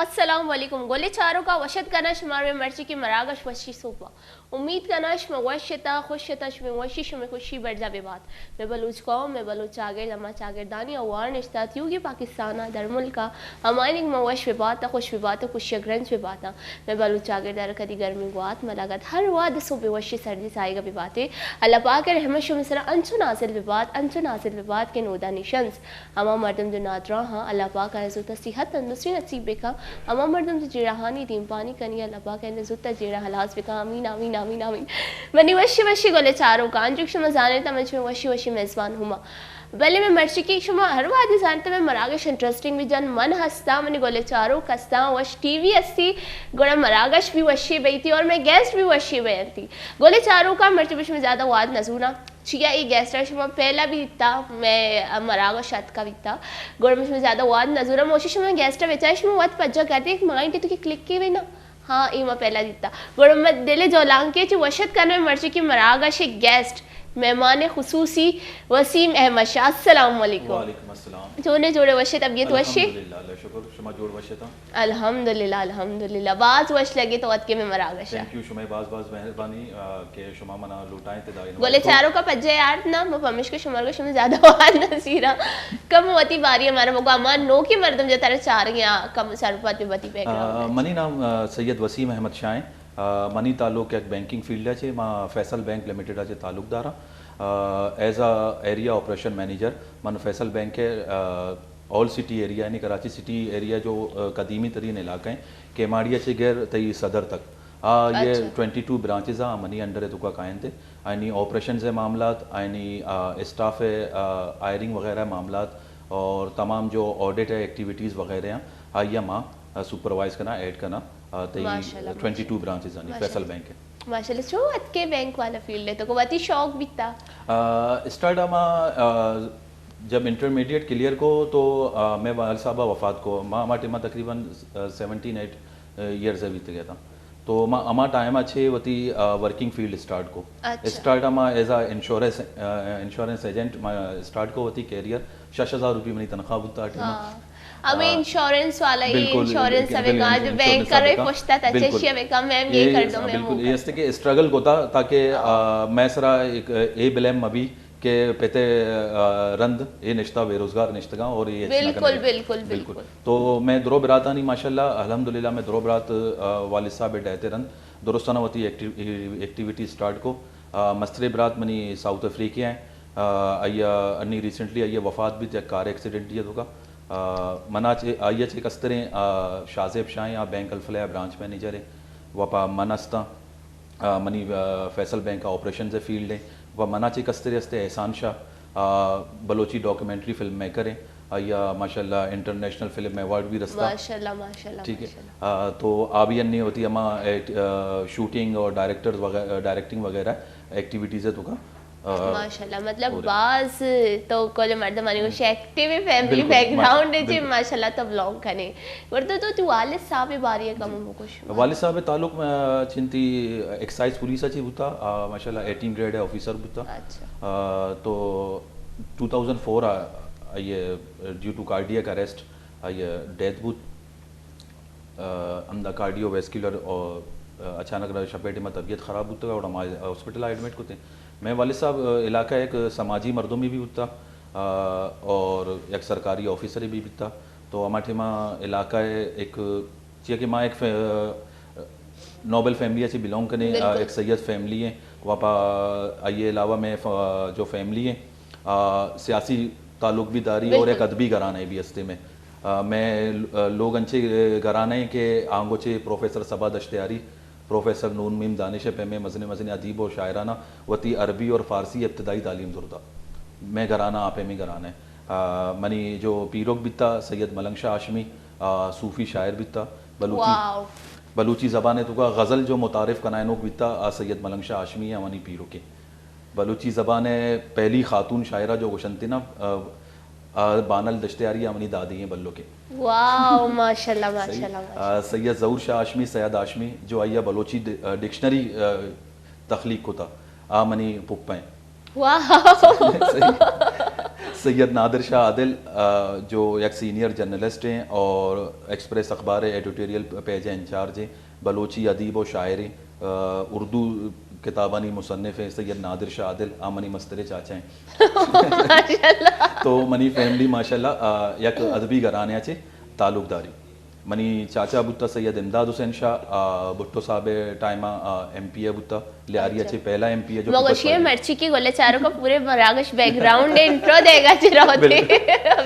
السلام علیکم۔ گلیں چاروکاں، وش اتک کناں شمارا مئے مرچیگیں مراگش وشی سہب ءَ۔ امیت کناں شما وش اتاں، خوش اتاں، شمئے وشی، شمئے خوشی برجا بہ بات۔ مئے بلوچ قوم، مئے بلوچ چاگرد، ہما چاگردانی اوار نشتہ تیوگیں پاکستان ءَ، درملک ءَ، ہمائینی کہ ما وش بہ بات ءُ خوش بہ بات ءُ خوشی ءَ گرنج بہ بات ءَ۔ مئے بلوچ چاگرد ءَ را کدی گرمی گوات مہ لگت۔ ہر وہد صحب وشی سردی ساہگ ءَ بہ بات ئے۔ اللہ پاک ءِ رحمت شمئے سرا انچو نازل بہ بات، انچو نازل بہ بات کہ نودا نشنز۔ ہما مردم جو نادراہ آں، اللہ پاک آیاں زوت ءَ صحت تندرستی نصیب بکن۔ ہما مردم جو جیڑہانی دیمپانی کنی، اللہ پاک آیاں زوت ءَ جیڑہ ہلاس بکن۔ آمین، آمین، آمین، آمین۔ منی وشی وشی گلیں چاروکاں، انچو کہ شما زانیت من شمئے وشی وشی میزبان ہما۔ بلے مئے مرچیگیں، شما ہر وہدی زانیت مئے مراگش انٹرسٹنگ بہ جن، من ہستاں، منی گلیں چاروک ہستاں، وش ٹی وی ہستی، گڑا مراگش بھی وشی بیتی اور مئے گیسٹ بھی وشی بینتی۔ گلیں چاروکاں، مرچی بہ شمئے زیادہ وہد نزوراں۔ چیا اے گیسٹ ءَ شما پہلا بیتا، مئے مراگش اتکا بیتا۔ گڑا من شمئے زیادہ وہد نزوراں، موشی شما گیسٹ ءَ بچار، شما وت پجا کردے، مگائیں کہ تو کہ کلک کے وے نا۔ ہاں، اے ما پہلا دیتا۔ گڑا من دل جولانکی چہ وش اتک کناں مرچیگیں مراگش گیسٹ، مہمان خصوصی وسیم احمد شاہ۔ السلام علیکم۔ وعلیکم السلام۔ چونے جوڑے، وشے، طبیعت وشے؟ الحمدللہ، اللہ شکر، شما جوڑ وش اتاں؟ الحمدللہ، الحمدللہ۔ باز وش لگے تو اتکے مئے مراگش ءَ۔ تھینک یو، شمئے باز باز مہربانی، آ، کہ شما منا لوٹائیں تے دائیں گلیں چاروکاں، پجے آرت نا، ما پمیشکا شمارا گوشاں شما زیادہ وہد نزیراں۔ کم وتی باری ءَ مارا بگو، ہما نوکیں مردم جو ترا چارگی آں، کم سرپد بہ وتی بیک گراؤنڈ ءَ۔ منی نام، آ، سید وسیم احمد شاہ ایں۔ آ، منی تعلق یک بینکنگ فیلڈ ءَ چہ، ما فیصل بینک لمیٹڈ ءَ چہ تعلق داراں۔ آ، as a area operation manager من فیصل بینک ءِ، آ، اولڈ سٹی ایریا، یعنی کراچی سٹی ایریا جو، آ، قدیمی ترین علاقہ ایں، کیماڑی ءَ چہ گر تئی صدر تک۔ آ، یہ اچھا۔ ٹوئنٹی ٹو برانچز آں منی انڈر ءِ توکا کاینت۔ آیانی آپریشنز ءِ معاملات، آیانی، آ، اسٹاف ءِ، آ، ہائرنگ وغیرہ معاملات اور تمام جو آڈٹ ءِ ایکٹیویٹیز وغیرہ آں، آئی ءَ ما، آ، سپروائز کناں، ہیڈ کناں، آ، تئی ماشاءاللہ، ٹوئنٹی ٹو ماشاءاللہ۔ برانچز آنی ماشاءاللہ۔ فیصل بینک ءِ۔ ماشاءاللہ، چو اتکے بینک والا فیلڈ ءَ تو وتی شوق بیتا؟ آ، اسٹارٹ ءَ ما، آ، جب انٹرمیڈیٹ کلیئر کو تو، آ، مئے والد صاحب وفات کو، ما ہما ٹائم ءَ تقریباً، آ، سیونٹین ایٹ ایئرز ءَ بیتگ اتاں۔ تو ما ہما ٹائم ءَ چہ وتی، آ، ورکنگ فیلڈ اسٹارٹ کو۔ اچھا۔ اسٹارٹ ءَ ما as a insurance, ah, insurance agent ما اسٹارٹ کو وتی کیریئر۔ شش ہزار روپی منی تنخواہ بوتا آ ٹائم ءَ۔ ہاں۔ ہمیں آ، انشورنس والا، یہ بالکل، انشورنس ہمیں کہا جو بینک کرے پوچھتا تھا، بالکل۔ چشی ہمیں کہا، میم، یہ کر دو، میم، وہ کر دو۔ یہ است کہ اسٹرگل کو تھا تاکہ، آ، مئے سرا ایک، اے بلیم ابھی کہ پتے، آ، رند اے نشتہ بے روزگار نشتگاں اور اے ہچ نہ کنگا۔ بالکل، بالکل، بالکل۔ تو مئے درو براتانی ماشاءاللہ، الحمدللہ مئے درو برات، آ، والد صاحب ءِ ڈیتھ ءَ رند درستاں وتی ایکٹیو-، ایکٹیویٹی سٹارٹ کو۔ آ، مستریں برات منی ساؤتھ افریقہ ءَ ایں۔ آ، آئی ءَ انی ریسنٹلی آئی ءِ وفات بیت یک کار ایکسیڈنٹی ءِ توکا۔ آ، منا چہ، آئی ءَ چہ کستریں، آ، شاہ زیب شاہ ایں، آ بینک الفلاح ءِ برانچ مینیجر ایں۔ و پہ من استاں۔ آ، منی، آ، فیصل بینک ءِ آپریشنز ءِ فیلڈ ایں۔ و منا چہ کسترے است احسان شاہ، آ، بلوچی ڈاکومنٹری فلم میکر ایں۔ آئی ءَ ماشاءاللہ انٹرنیشنل فلم ایوارڈ بھی رستا۔ ماشاءاللہ، ماشاءاللہ، ٹھیک ہے۔ ماشاءاللہ۔ آ، تو آ بھی انی وتی ہما ایکٹ-، آ، شوٹنگ اور ڈائریکٹرز وغیرہ، ڈائریکٹنگ وغیرہ ایکٹیویٹیز ءِ توکا، آ، ماشاءاللہ، مطلب، پورے۔ باز تو کل مردمانی گوشے ایکٹیو فیملی بالکل، بیک گراؤنڈ ماشاءاللہ، ءَ چہ بالکل۔ ماشاءاللہ تو بلانگ کنے۔ ورتو تو تی والد صاحب ءِ باری ءَ کم بگوش۔ والد صاحب ءِ تعلق، آ، چنتی ایکسائز پولیس ءَ چہ بوتا، آ، ماشاءاللہ ایٹین گریڈ ءِ آفیسر بوتا۔ اچھا۔ آ، تو ٹو تھاؤزنڈ فور ءَ آئی ءِ ڈیو ٹو کارڈیک اریسٹ آئی ءِ ڈیتھ بوت۔ آ، ہمدا کارڈیو ویسکولر اور، آ، اچانک را شپ ءِ ٹائم ءَ طبیعت خراب بوتگ اور ہما ہاسپٹل ءَ ایڈمٹ کتیں۔ مئے والد صاحب، آ، علاقہ ءِ یک سماجی مردمے بھی بوتا، آ، اور یک سرکاری آفیسرے بھی بوتا۔ تو ہما ٹائم ءَ علاقہ ءِ یک، چیا کہ ما یک فے-، نوبل فیملی ءَ چہ بلونگ کنیں، آ، بالکل۔ یک سید فیملی ایں، و پہ آئی ءَ علاوہ مئے ف-، جو فیملی ایں، آ، سیاسی تعلق بھی داری اور یک بالکل۔ ادبی گھرانہ بھی ہستے مئے۔ آ، مئے، آ، لوگ انچیں گھرانہ ایں کہ آنگو چہ پروفیسر صبا دشتیاری، پروفیسر نون میم دانش ءِ پیمیں مزنیں مزنیں ادیب اور شاعرانہ وتی عربی اور فارسی ابتدائی تعلیم زرتا۔ مئے گھرانہ آ پیمیں گھرانہ ایں۔ آ، منی جو پیرک بیتا سید ملنگ شاہ ہاشمی، آ، صوفی شاعر بیتا، بلوچی، واو۔ بلوچی زبان ءِ توکا غزل جو متعارف کنائینوک بیتا، آ سید ملنگ شاہ ہاشمی ءِ منی پیرکے۔ بلوچی زبان ءِ پہلی خاتون شاعرہ جو گوشنتی نا، آ، آ، بانل دشتیاری ءِ منی دادی ایں بلکیں۔ واو، ماشاءاللہ، صحیح۔ ماشاءاللہ، آ، ماشاءاللہ۔ سید ظہور شاہ ہاشمی، سید ہاشمی، جو آئی ءَ بلوچی ڈ-، آ، ڈکشنری، آ، تخلیق کتا، آ منی پپا ایں۔ واہ۔ صحیح۔ سید نادر شاہ عادل، آ، جو یک سینئر جرنلسٹ ہیں اور ایکسپریس اخبار ایڈیٹوریل پیج ہیں انچارج ہیں، بلوچی ادیب و شاعر ہیں، آ، اردو کتابانی مصنف ہیں۔ سید نادر شاہ عادل آ منی مسترے چاچا ہیں۔ ماشاءاللہ۔ تو منی فیملی ماشاءاللہ، آ، یک ادبی گھرانے چے تعلق داری۔ منی چاچا بوتا سید امداد حسین شاہ، آ، بھٹو صاحب ٹائم آ، آ، ایم پی اے بوتا، لیاری اچھا۔ چے پہلا ایم پی اے جو مگوشی پیپلز پارٹی۔ مرچی کی گلے چاروں کا پورے مراگش بیک گراؤنڈ انٹرو دے گا چرا ہوتے۔ بالکل۔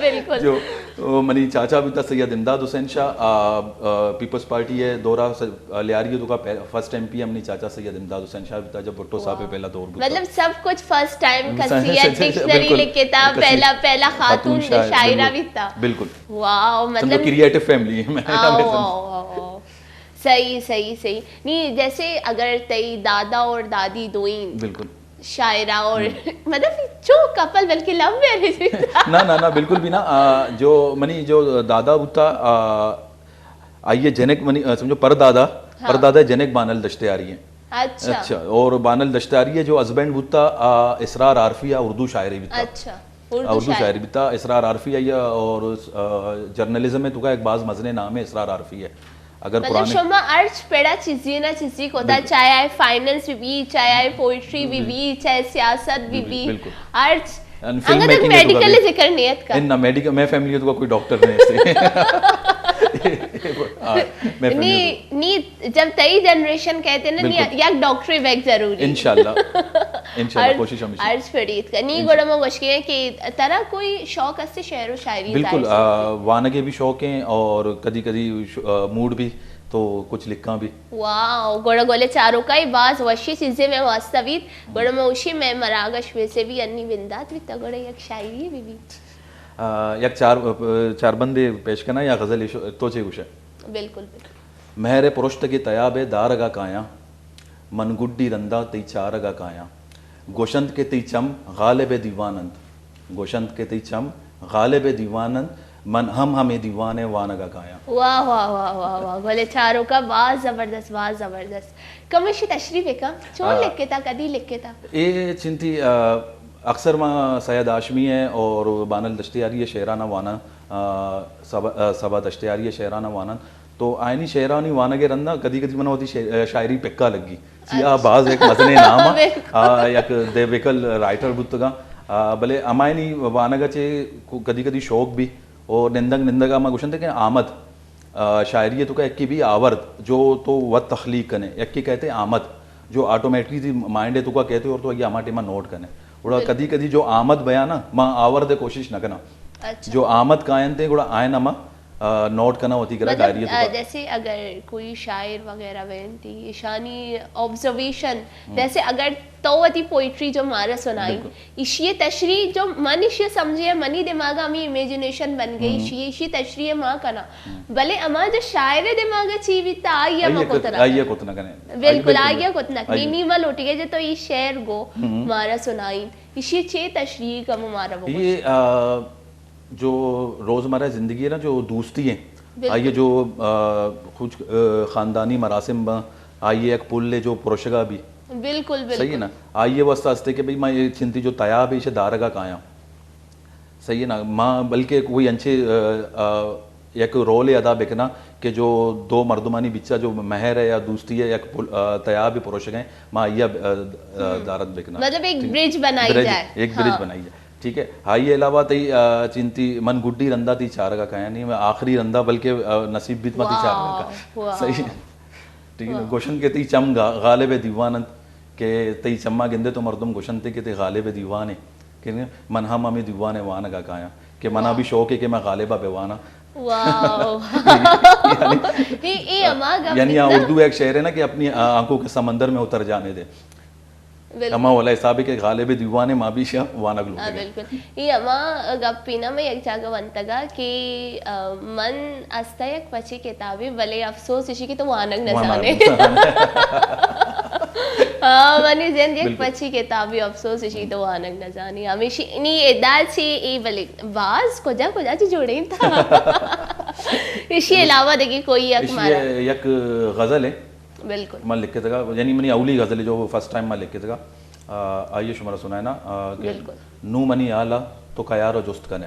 بالکل۔ جو، او، منی چاچا بوتا سید امداد حسین شاہ، آ، آ، پیپلز پارٹی ہے دورہ س-، آ، لیاری تو کا پہ-، فرسٹ ایم پی اے منی چاچا سید امداد حسین شاہ بوتا جب بھٹو صاحب پہ واہ۔ پہلا دور بوتا۔ مطلب سب کچھ فرسٹ ٹائم سا-، کسی ہے، سا-، سا-، ڈکشنری بالکل۔ لکھتا، کسی پہلا، پہلا خاتون خاتون شاعر شاعرہ بوتا۔ بالکل۔ واو، سمجھو مطلب کریئیٹو فیملی ہے میں۔ آو، آو، آو، آو۔ صحیح، صحیح، صحیح۔ نہیں، جیسے اگر تئی دادا اور دادی دوئیں بالکل۔ شاعرہ اور ہم۔ مطلب چو کپل بلکہ لو میرج۔ نہ، نہ، نہ، بالکل بھی نہ۔ آ، جو منی جو دادا بوتا، آ، آئیے جنک منی، آ، سمجھو پر دادا، ہاں۔ پر دادا جنک بانل دشتیاری ہیں۔ اچھا۔ اچھا، اور بانل دشتیاری ہے جو ہسبینڈ بوتا، آ، اسرار عارفی ہے، اردو شاعری بوتا۔ اچھا۔ اردو اردو شاعر۔ شاعری بیتا، اسرار عارفی آئی ء اور، آ، جرنلزم ء توکا ایک باز مزنیں نام ہے اسرار عارفی ہے۔ اگر مطلب پرانے شما ہرچ پڑا چیزی نہ چیزی کوتا، بالکل۔ چاہے آئے فائننس بھی بی، چاہے آئے پوئٹری بھی بی، چاہے سیاست بھی بی، بالکل۔ ہرچ یعنی فلم انگا تک میکنگ تو میڈیکل کبھی ذکر نہیں ہے کا۔ ان نہ میڈیکل، میں فیملی تو کوئی ڈاکٹر نہیں ہے۔ ہاں، میں فیملی نی، نی جب تئی جنریشن کہتے نا، نی بالکل۔ یک ڈاکٹری بیگ ضروری۔ انشاءاللہ۔ انشاءاللہ، عرض، کوشش ہمیشہ۔ عرض فرید کا۔ نی انشاءاللہ۔ گوڑا ما گوشگی ہیں کہ ترا کوئی شوق است شعر و شاعری بالکل، ظاہر سے؟ آ، وانگے بھی شوق ہیں اور کدی کدی ش-، آ، موڈ بھی تو کچھ لکھاں بھی۔ واو، گوڑا گولے چاروکائی باز وشی چیزیں میں واسطہ بیت۔ گوڑا ما وشی میں مراگش میں سے بھی انی بندات بیتا، گوڑا یک شاعری بھی بیت۔ آ، یک چار، چار بندے پیش کنا یا غزل ایش-، تو چے گوشے؟ بالکل، بالکل۔ مہر ء پرشتگیں تیاب ء دارگ ء کایاں، من گڈی رندا تئی چارگ ء کایاں۔ گوشنت کہ تئی چم غالب ء دیوان انت، گوشنت کہ تئی چم غالب ء دیوان انت، من ہم ہمے دیوان ء وانگ ء کایاں۔ واہ، واہ، واہ، واہ، واہ، گلے چاروکا باز زبردست، باز زبردست۔ کمشی تشریح بکن، چون آ، لکھتا، کدی لکھتا؟ اے چنتی، آ، اکثر ما سید ہاشمی ء اور بانل دشتیاری ء شعرانہ واناں، آ، سبا، آ، سبا دشتیاری ء شعرانہ واناں۔ تو آئینی شعرانی وانگ ء رندا کدی کدی من وتی شع-، شاعری پکا لگی۔ چیا باز یک مزنیں نام آ، بالکل۔ آ، یک دیویکل رائٹر بوتگاں۔ آ، بلے ہمائنی وانگ ء چے کو-، کدی کدی شوق بھی اور نندگ نندگ ء ما گوشنت کہ آمد، آ، شاعری ء توکا یکے بھی آورد جو تو وت تخلیق کنے، یکے کہتے آمد جو آٹومیٹکلی تئی مائنڈ ء توکا کہتے اور تو یہ ہما ٹائم نوٹ کنے۔ گڑا بالکل۔ کدی کدی جو آمد بیان ء ما آورد ء کوشش نہ کناں۔ اچھا۔ جو آمد کاینت گڑا آئین ہما آ، نوٹ کناں وتی کرا مطلب، ڈائری ء آ، توکا۔ جیسے اگر کوئی شاعر وغیرہ بنتی، ایشانی آبزرویشن، ہم۔ جیسے اگر تو وتی پوئٹری جو مارا سنائی، بالکل۔ ایشی تشریح جو من ایشی سمجھے، منی دماغ ہمیں امیجنیشن بن گئی، ہم۔ ایشی، ایشی تشریح ما کنا۔ ہم۔ بلے اما جو شاعر دماغ چی بیتا، آئی ما آئیے کت، کتنا۔ آئیے کت نہ کنے۔ بالکل، آئیے آئیے کت نہ کنے۔ آئیے۔ نی ما لوٹی گئے جو تو یہ شعر گو ہم۔ مارا سنائی۔ ایشی چے تشریح کم مارا بگوش۔ یہ، آ، جو روزمرہ زندگی ہے نا، جو دوستی ہیں، بالکل۔ آئیے جو، آ، کچھ، آ، خاندانی مراسم بن، آئیے ایک پل ہے جو پروشگا بھی۔ بالکل، بالکل۔ صحیح ہے نا؟ آئیے واسطہ ہستے کہ بھئی، ما یہ چنتی جو تیاب ہے، اسے دارگا کایاں۔ صحیح ہے نا؟ ما بلکہ کوئی انچے، آ، آ، یک رول ادا بکنا کہ جو دو مردمانی بچا جو مہر ہے یا دوستی ہے، یک پل، آ، تیاب پروشگ ہیں، ما آئیے، آ، آ، ہم۔ دارت بکنا۔ مطلب ایک ٹھیک۔ برج بنائی برج، جائے۔ ایک برج ہاں۔ بنائی جائے۔ ٹھیک ہے، آئی علاوہ تئی، آ، چنتی من گڈی رندا تئی چارگا کایاں، نہیں، میں آخری رندا بلکہ، آ، نصیب بیت ما تئی چارگا کایاں۔ واہ، واہ۔ صحیح۔ ٹھیک ہے نا؟ واہ۔ گوشن کہ تئی چم غا-، غالب دیوان انت، کہ تئی چما گندے تو مردم گوشنتے کہ تئی غالب دیوان ہے۔ کہ من ہم ہمیں دیوان وانگا کایاں، کہ منا واہ۔ بھی شوق ہے کہ میں غالبا بہ واناں۔ واہ۔ یعنی، اے، اے ہما گپ یعنی، آ، نا۔ اردو ایک شعر ہے نا کہ اپنی آ-، آنکھوں کے سمندر میں اتر جانے دے۔ بالکل۔ ہما والا حساب ہے کہ غالب دیوان ہے، ما بھی شا وانگ لوٹے۔ ہاں، بالکل۔ یہ ہما گپ پینا میں یک جاگہ ونتگا کہ، آ، من استا یک پچی کتابی، بلے افسوس اسی کہ تو وانگ نہ وانگ زانے۔ نہ زانے۔ ہاں، منی زند یک بالکل۔ پچی کتابی، افسوس اسی تو وانگ نہ زانے۔ ہمیشی نی ادا چی ای بلے باز کجا کجا چی جوڑیں تا۔ اسی علاوہ دیکھیں کوئی یک اسی مارا۔ یک غزل ہے۔ بالکل۔ من لکھتگا، یعنی منی اولی غزل ہے جو فرسٹ ٹائم من لکھتگا۔ آ، آئیے شمارا سنائنا، آ، کہ بالکل۔ نوں منی حالا تو کیارا جست کنے۔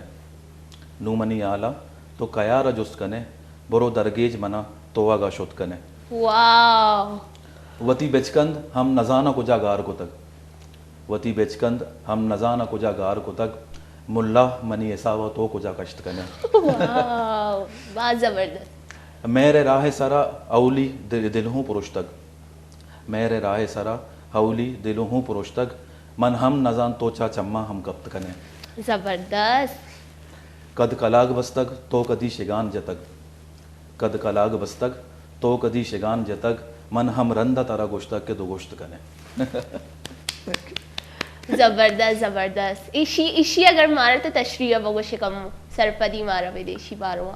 نوں منی حالا تو کیارا جست کنے، برو درگیج منا تو اگا شت کنے۔ واو۔ وتی بچکند ہم نزاناں کجا گار کتگ۔ وتی بچکند ہم نزاناں کجا گار کتگ۔ ملا منی حسابا تو کجا کشت کنے۔ واو، باز زبردست۔ مہر راہ سرا اولی دل، دل ہوں پرشتگ۔ مہر راہ سرا اولی دل ہوں پرشتگ۔ من ہم نزان تو چا چماں ہم کپت کنے۔ زبردست۔ کد کلاگ بستگ تو کدی شگان جتگ۔ کد کلاگ بستگ تو کدی شگان جتگ۔ من ہم رند ترا گوشتگ کہ دو گوشت کنے۔ زبردست، زبردست۔ ایشی، ایشی اگر مارا تو تشریح بگوش کم سرپدی مارا بدے ایشی باروا۔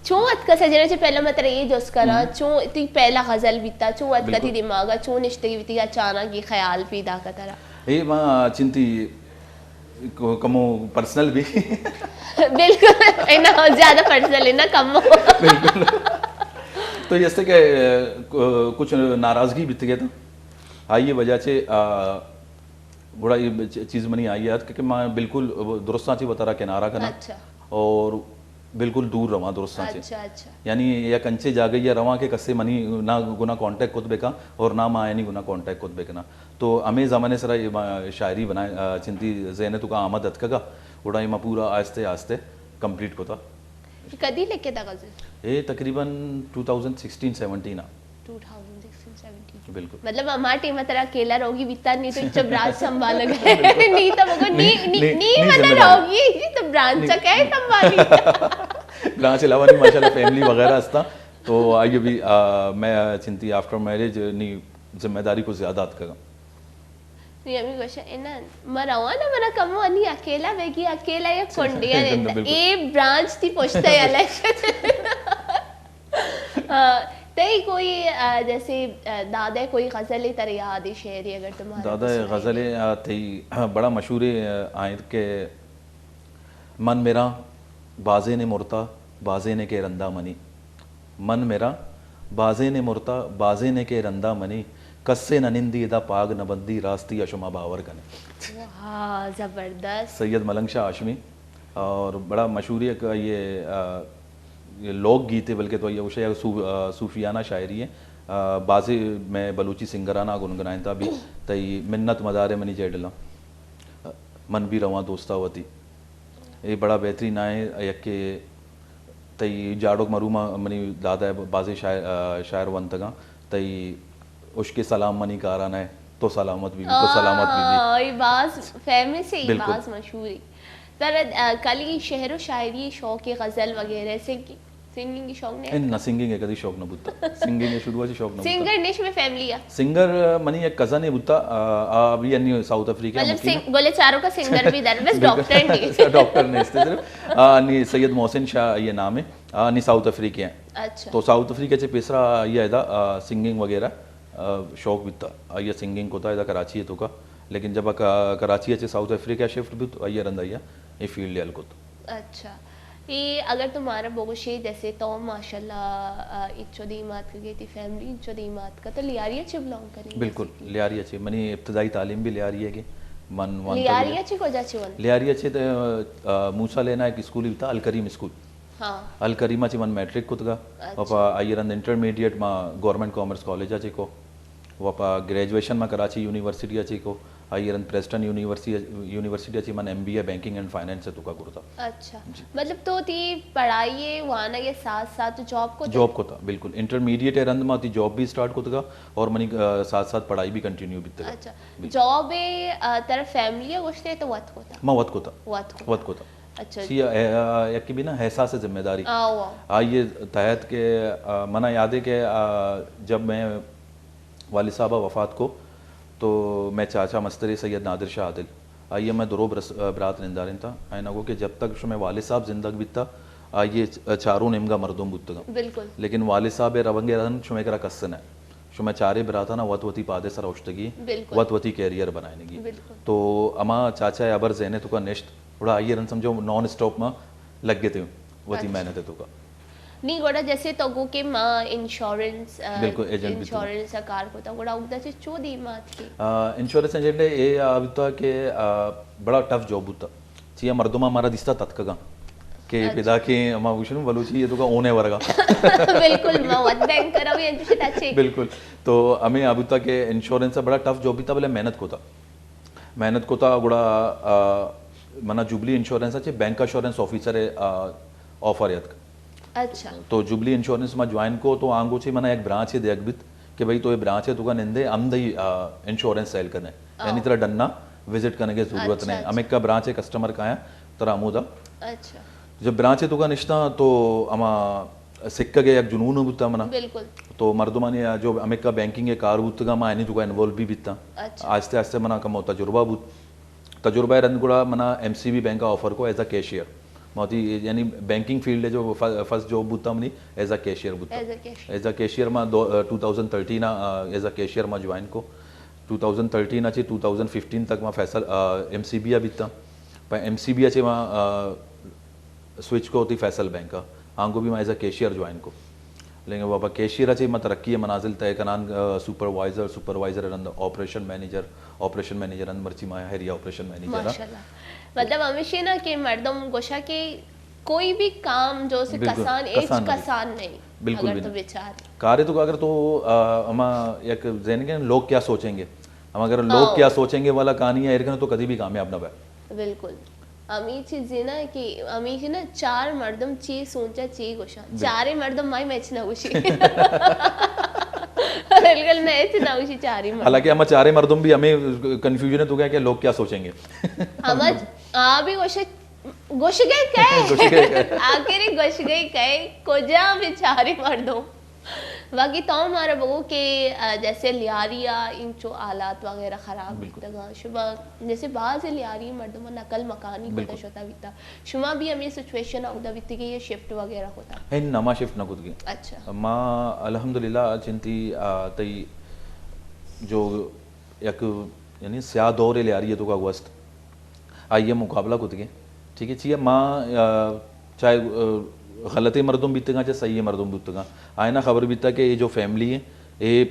چون اتکا سجنا چہ پہلا متر اے جس کنا، ہم۔ چون تی پہلا غزل بیتا، چون اتکا تی بالکل۔ دماغا، چون نشتگی بیتی یا چانا کی خیال پیدا کترا؟ اے ما چنتی کو-، کمو پرسنل بھی۔ بالکل، اے نہ زیادہ پرسنل ہے نا، کمو۔ بالکل۔ تو یہ است کہ، آ، کو-، کچھ ناراضگی بیتگے تھا۔ آئیے وجہ چے، آ، گڑا یہ چ-، چیز منی آئی یاد کہ، کہ ما بالکل درستاں چی وترا کنارہ کنا۔ اچھا۔ اور بالکل دور رواں درستاں چے۔ اچھا، اچھا۔ یعنی یک انچے جاگہ یا رواں کہ کسے منی نہ گنا کانٹیکٹ کت بکا اور نہ ما اینی گنا کانٹیکٹ کت بکنا۔ تو ہمیں زمانے سرا یہ ما شاعری بنائے، آ، چنتی ذہن تو کا آمد اتکگا، گڑا یہ ما پورا آہستہ آہستہ کمپلیٹ کتا۔ کدی لکھے تھا غزل؟ اے تقریباً ٹو تھاؤزنڈ سکسٹین سیونٹین آ۔ Two thousand sixteen seventeen. بالکل۔ مطلب، ہما ٹائم ترا اکیلا روگی بیتا، نی تو اچو برانچ سنبھالگ ہے۔ نی تو بگو، نی، نی، نی، نی نی ذمہ منا دار۔ روگی، نی تو برانچ نی، چکے سنبھالی۔ برانچ علاوہ نی، ماشاءاللہ، فیملی وغیرہ ہستا۔ تو آئیے بھی، آ، میں چنتی آفٹر میرج نی ذمہ داری کو زیادہ اتکگا۔ نی ہمیں گوشا، اے نا، ما رواں نا، منا کمو انی اکیلا بیگی، اکیلا یک کنڈے ء رند۔ بالکل۔ اے برانچ تی پشت ء یلہ۔ آ، تئی کوئی، آ، جیسے، آ، دادا کوئی غزل ترا یاد ہے، شعر اگر تمہارا دادا غزل، آ، تئی، آ، بڑا مشہور ہے، آ، آئیں کہ من مراں بازینے مرتا، بازینے کہ رندا منی۔ من مراں بازینے مرتا، بازینے کہ رندا منی۔ کسے نہ نندی ادا پاگ نہ بندی، راستی ء شما باور کنے۔ واہ، زبردست۔ سید ملنگ شاہ ہاشمی اور بڑا مشہوری ایک یہ، آ، یہ لوک گیت ہے، بلکہ تو یہ اسے صوف-، آ، صوفیانہ شاعری ہے۔ آ، بازی میں بلوچی سنگرانہ گنگنائیں تا بھی، تئی منت مدارے منی جیڈلاں۔ من بھی رواں دوستا وتی۔ اے بڑا بہترین آئیں، یکے تئی جاڑوک مروما منی دادا ء بازیں شاعر، آ، شاعر ونتگاں۔ تئی اشکے سلام منی کارا نئے، تو سلامت بی بی، تو سلامت بی بی۔ آ، اے باز فیمس ہے، بالکل۔ باز مشہور ہے۔ ترا، آ، کلی شعر و شاعری شوق ہے، غزل وغیرہ سے کہ سنگنگ شوق نہیں؟ اے نہ، سنگنگ ء کدی شوق نہ بوتا۔ سنگنگ ء شروع چ شوق نہ بوتا۔ سنگر نیش میں فیملی ہے؟ سنگر، آ، منی یک کزن ہے بوتا، آ، آ، ابھی انی ساؤتھ افریقہ ہے، مطلب مکین ہے۔ سنگ-، بولے چاروں کا سنگر بھی در، بس ڈاکٹر نہیں۔ ڈاکٹر نہیں اس طرف۔ آ، نی سید محسن شاہ یہ نام ہے۔ آ، نی ساؤتھ افریقہ ہیں۔ اچھا۔ تو ساؤتھ افریقہ چے پیسرا یہ ادا، آ، سنگنگ وغیرہ، آ، شوق بیتا۔ آ، یہ سنگنگ کوتا ادا کراچی ہے تو کا۔ لیکن جب آ کا-، کراچی چے ساؤتھ افریقہ شفٹ بیت، آ، یہ رندا یہ، یہ فیلڈ ہل کت۔ اچھا۔ اے اگر تو مارا بگوشے، جیسے تو ماشاءاللہ، آ، اچو دیم آتکگے، تی فیملی اچو دیم آتکا، تو لیاری چے بلونگ کنے؟ بالکل، لیاری چے۔ منی ابتدائی تعلیم بھی لیاری ہے کہ من وانتا بھی لیاری چے کجا چے ون؟ لیاری چے تے، آ، موسیٰ لینا ایک اسکول ہی تھا، الکریم اسکول۔ ہاں۔ الکریمہ چے من میٹرک کتگا۔ اچھا۔ و پا آئی رند انٹرمیڈیٹ ما گورنمنٹ کامرس کالج چے کو۔ و پا گریجویشن ما کراچی یونیورسٹی چے کو۔ آئی رند پریسٹن یونیورسٹی، یونیورسٹی چے من M B A banking and finance تو کا کرتا۔ اچھا۔ جی۔ مطلب تو تی پڑھائی وانگ ساتھ ساتھ جاب کو؟ جاب کو تھا، بالکل۔ انٹرمیڈیٹ رند ما تی جاب بھی سٹارٹ کتگا اور منی، آ، ساتھ ساتھ پڑھائی بھی کنٹینیو بیتگا۔ اچھا۔ بالکل۔ جاب، آ، تر فیملی گوشتے تو وت کو تھا؟ ما وت کو تھا۔ وت کو وت تھا۔ کو تھا۔ اچھا۔ سی، آ، آ، یکی بھی نا احساس ذمہ داری۔ آ، واہ۔ آئیے تحت کہ، آ، منا یاد ہے کہ، آ، جب میں والد صاحب وفات کو تو میں چاچا مسترے سید نادر شاہ عادل، آئیے میں درو برس-، آ، برات نندارین تھا۔ آئین گو کہ جب تک شمے والد صاحب زندگ بیتا، آئیے چ-، چاروں نیمگا مردم بوتگا۔ بالکل۔ لیکن والد صاحب رونگے رند شمے کرا کس نہ۔ شمے چارے براتانا وت وتی پادے سر اوشتگی، بالکل۔ وت وتی کیریئر بنائینگی۔ بالکل۔ تو اما چاچا ابر ذہنے تو کا نشت، گڑا آئی رند سمجھو نان اسٹاپ ما لگے تھے وتی اچھا۔ محنت تو کا۔ نی گڑا جیسے تو گو کہ ما انشورنس، آ، بالکل، ایجنٹ بھی تو۔ انشورنس ءَ کار کتا، گڑا اودا چہ چو دیما اتکے؟ آ، انشورنس ایجنٹ ءِ اے آ بوتا کہ، آ، بڑا ٹف جاب بوتا۔ چیا مردم مارا دیستا تتکگاں کہ اچھا۔ پدا کہ ما گوشن بلوچی ءِ توکا اونے ورگا۔ بالکل، ما وت بینکر ءَ بھی انچوش ٹچ ایں۔ بالکل۔ تو ہمیں آ بوتا کہ انشورنس ءِ بڑا ٹف جاب بوتا، بلے محنت کتا۔ محنت کتا گڑا، آ، منا جوبلی انشورنس ءَ چہ بینک اشورنس آفیسر ءِ، آ، آفر اتک۔ اچھا۔ تو جوبلی انشورنس ما جوائن کو تو آنگو چہ منا یک برانچے دیگ بیت کہ بھئی تو اے برانچ ءِ توکا نندے ہمدئی، آ، انشورنس سیل کنے۔ او۔ یعنی ترا ڈنا وزٹ کنگے ضرورت اچھا، نہیں۔ اچھا۔ ہمکا برانچ ءِ کسٹمر کایاں ترا ہمودا۔ اچھا۔ جب برانچ ءِ توکا نشتاں تو ہما سکگ ءِ یک جنون بوتا منا۔ بالکل۔ تو مردمانی جو ہمکا بینکنگ ءِ کار بوتگاں، ما اینی توکا انوالو بھی بیتاں۔ اچھا۔ آہستہ آہستہ منا کمو تجربہ بوت۔ تجربہ ءِ رند گڑا منا ایم سی بی بینک ءَ آفر کو ایز اے کیشیئر۔ ما وتی یعنی بینکنگ فیلڈ ءِ جو ف-، فرسٹ جاب بوتا منی ایز اے کیشیئر بوتا۔ As a cashier. As a cashier ما دو، ٹو تھاؤزنڈ تھرٹین ءَ، آ، ایز اے کیشیئر ما جوائن کو۔ ٹو تھاؤزنڈ تھرٹین ءَ چہ ٹو تھاؤزنڈ ففٹین تک ما فیصل، آ، ایم سی بی ءَ بیتاں۔ پہ ایم سی بی ءَ چہ ما، آ، سوئچ کو وتی فیصل بینک ءَ، آنگو بھی ما ایز اے کیشیئر جوائن کو۔ لیکن بابا کیشیئر ءَ چہ ما ترقی ءِ منازل طے کنان، آ، سپروائزر، سپروائزر ءِ رند آپریشن مینیجر، آپریشن مینیجر ءِ رند مرچی ما ایریا آپریشن مینیجر ءَ۔ ماشاءاللہ۔ مطلب ہمیشی نا کہ مردم گوشا کہ کوئی بھی کام جو سے بالکل، کسان، ہچ کسان نہیں۔ کسان نہیں۔ بالکل اگر بھی تو نہیں۔ بچار۔ کارے تو اگر تو، آ، ہما یک ذہن کے لوگ کیا سوچیں گے، ہم اگر لوگ ہاں۔ کیا سوچیں گے والا کہانی ہے، تو کبھی بھی کامیاب نہ بے۔ بالکل۔ ہمیں چیزیں نا کہ ہمیں چیز نا چار مردم چی سوچا چی گوشاں۔ بالکل۔ چارے مردم مائی میچ نہ گوشی۔ بالکل میچ نہ گوشی چارے مردم۔ حالانکہ ہم چارے مردم بھی ہمیں کنفیوژن ہے تو کیا کہ لوگ کیا سوچیں گے۔ ہم آ بھی گوشے، گوشگے کئے؟ گوشگے کئے؟ آخری گوشگے کئے؟ کجا بچارے مردم؟ باقی تو مارا بگو کہ، آ، جیسے لیاری آ انچو حالات وغیرہ خراب بالکل۔ بیتگاں۔ شما جیسے باز لیاری مردم نقل مکانی کتا بالکل۔ شتا بیتا۔ شما بھی ہمیں سچویشن اودا بیتی کہ یہ شفٹ وغیرہ ہوتا؟ ہے نا، ما شفٹ نہ کت گئے۔ اچھا۔ ما الحمدللہ چنتی، آ، تئی جو یک یعنی سیاہ دور لیاری تو کا گوست۔ آئی ء مقابلہ کتگیں۔ ٹھیک ہے، چیا ما، آ، چاہے، آ، غلطیں مردم بیتگاں، چاہے صحیح مردم بیتگاں، آئینا خبر بیتا کہ اے جو فیملی ہے، اے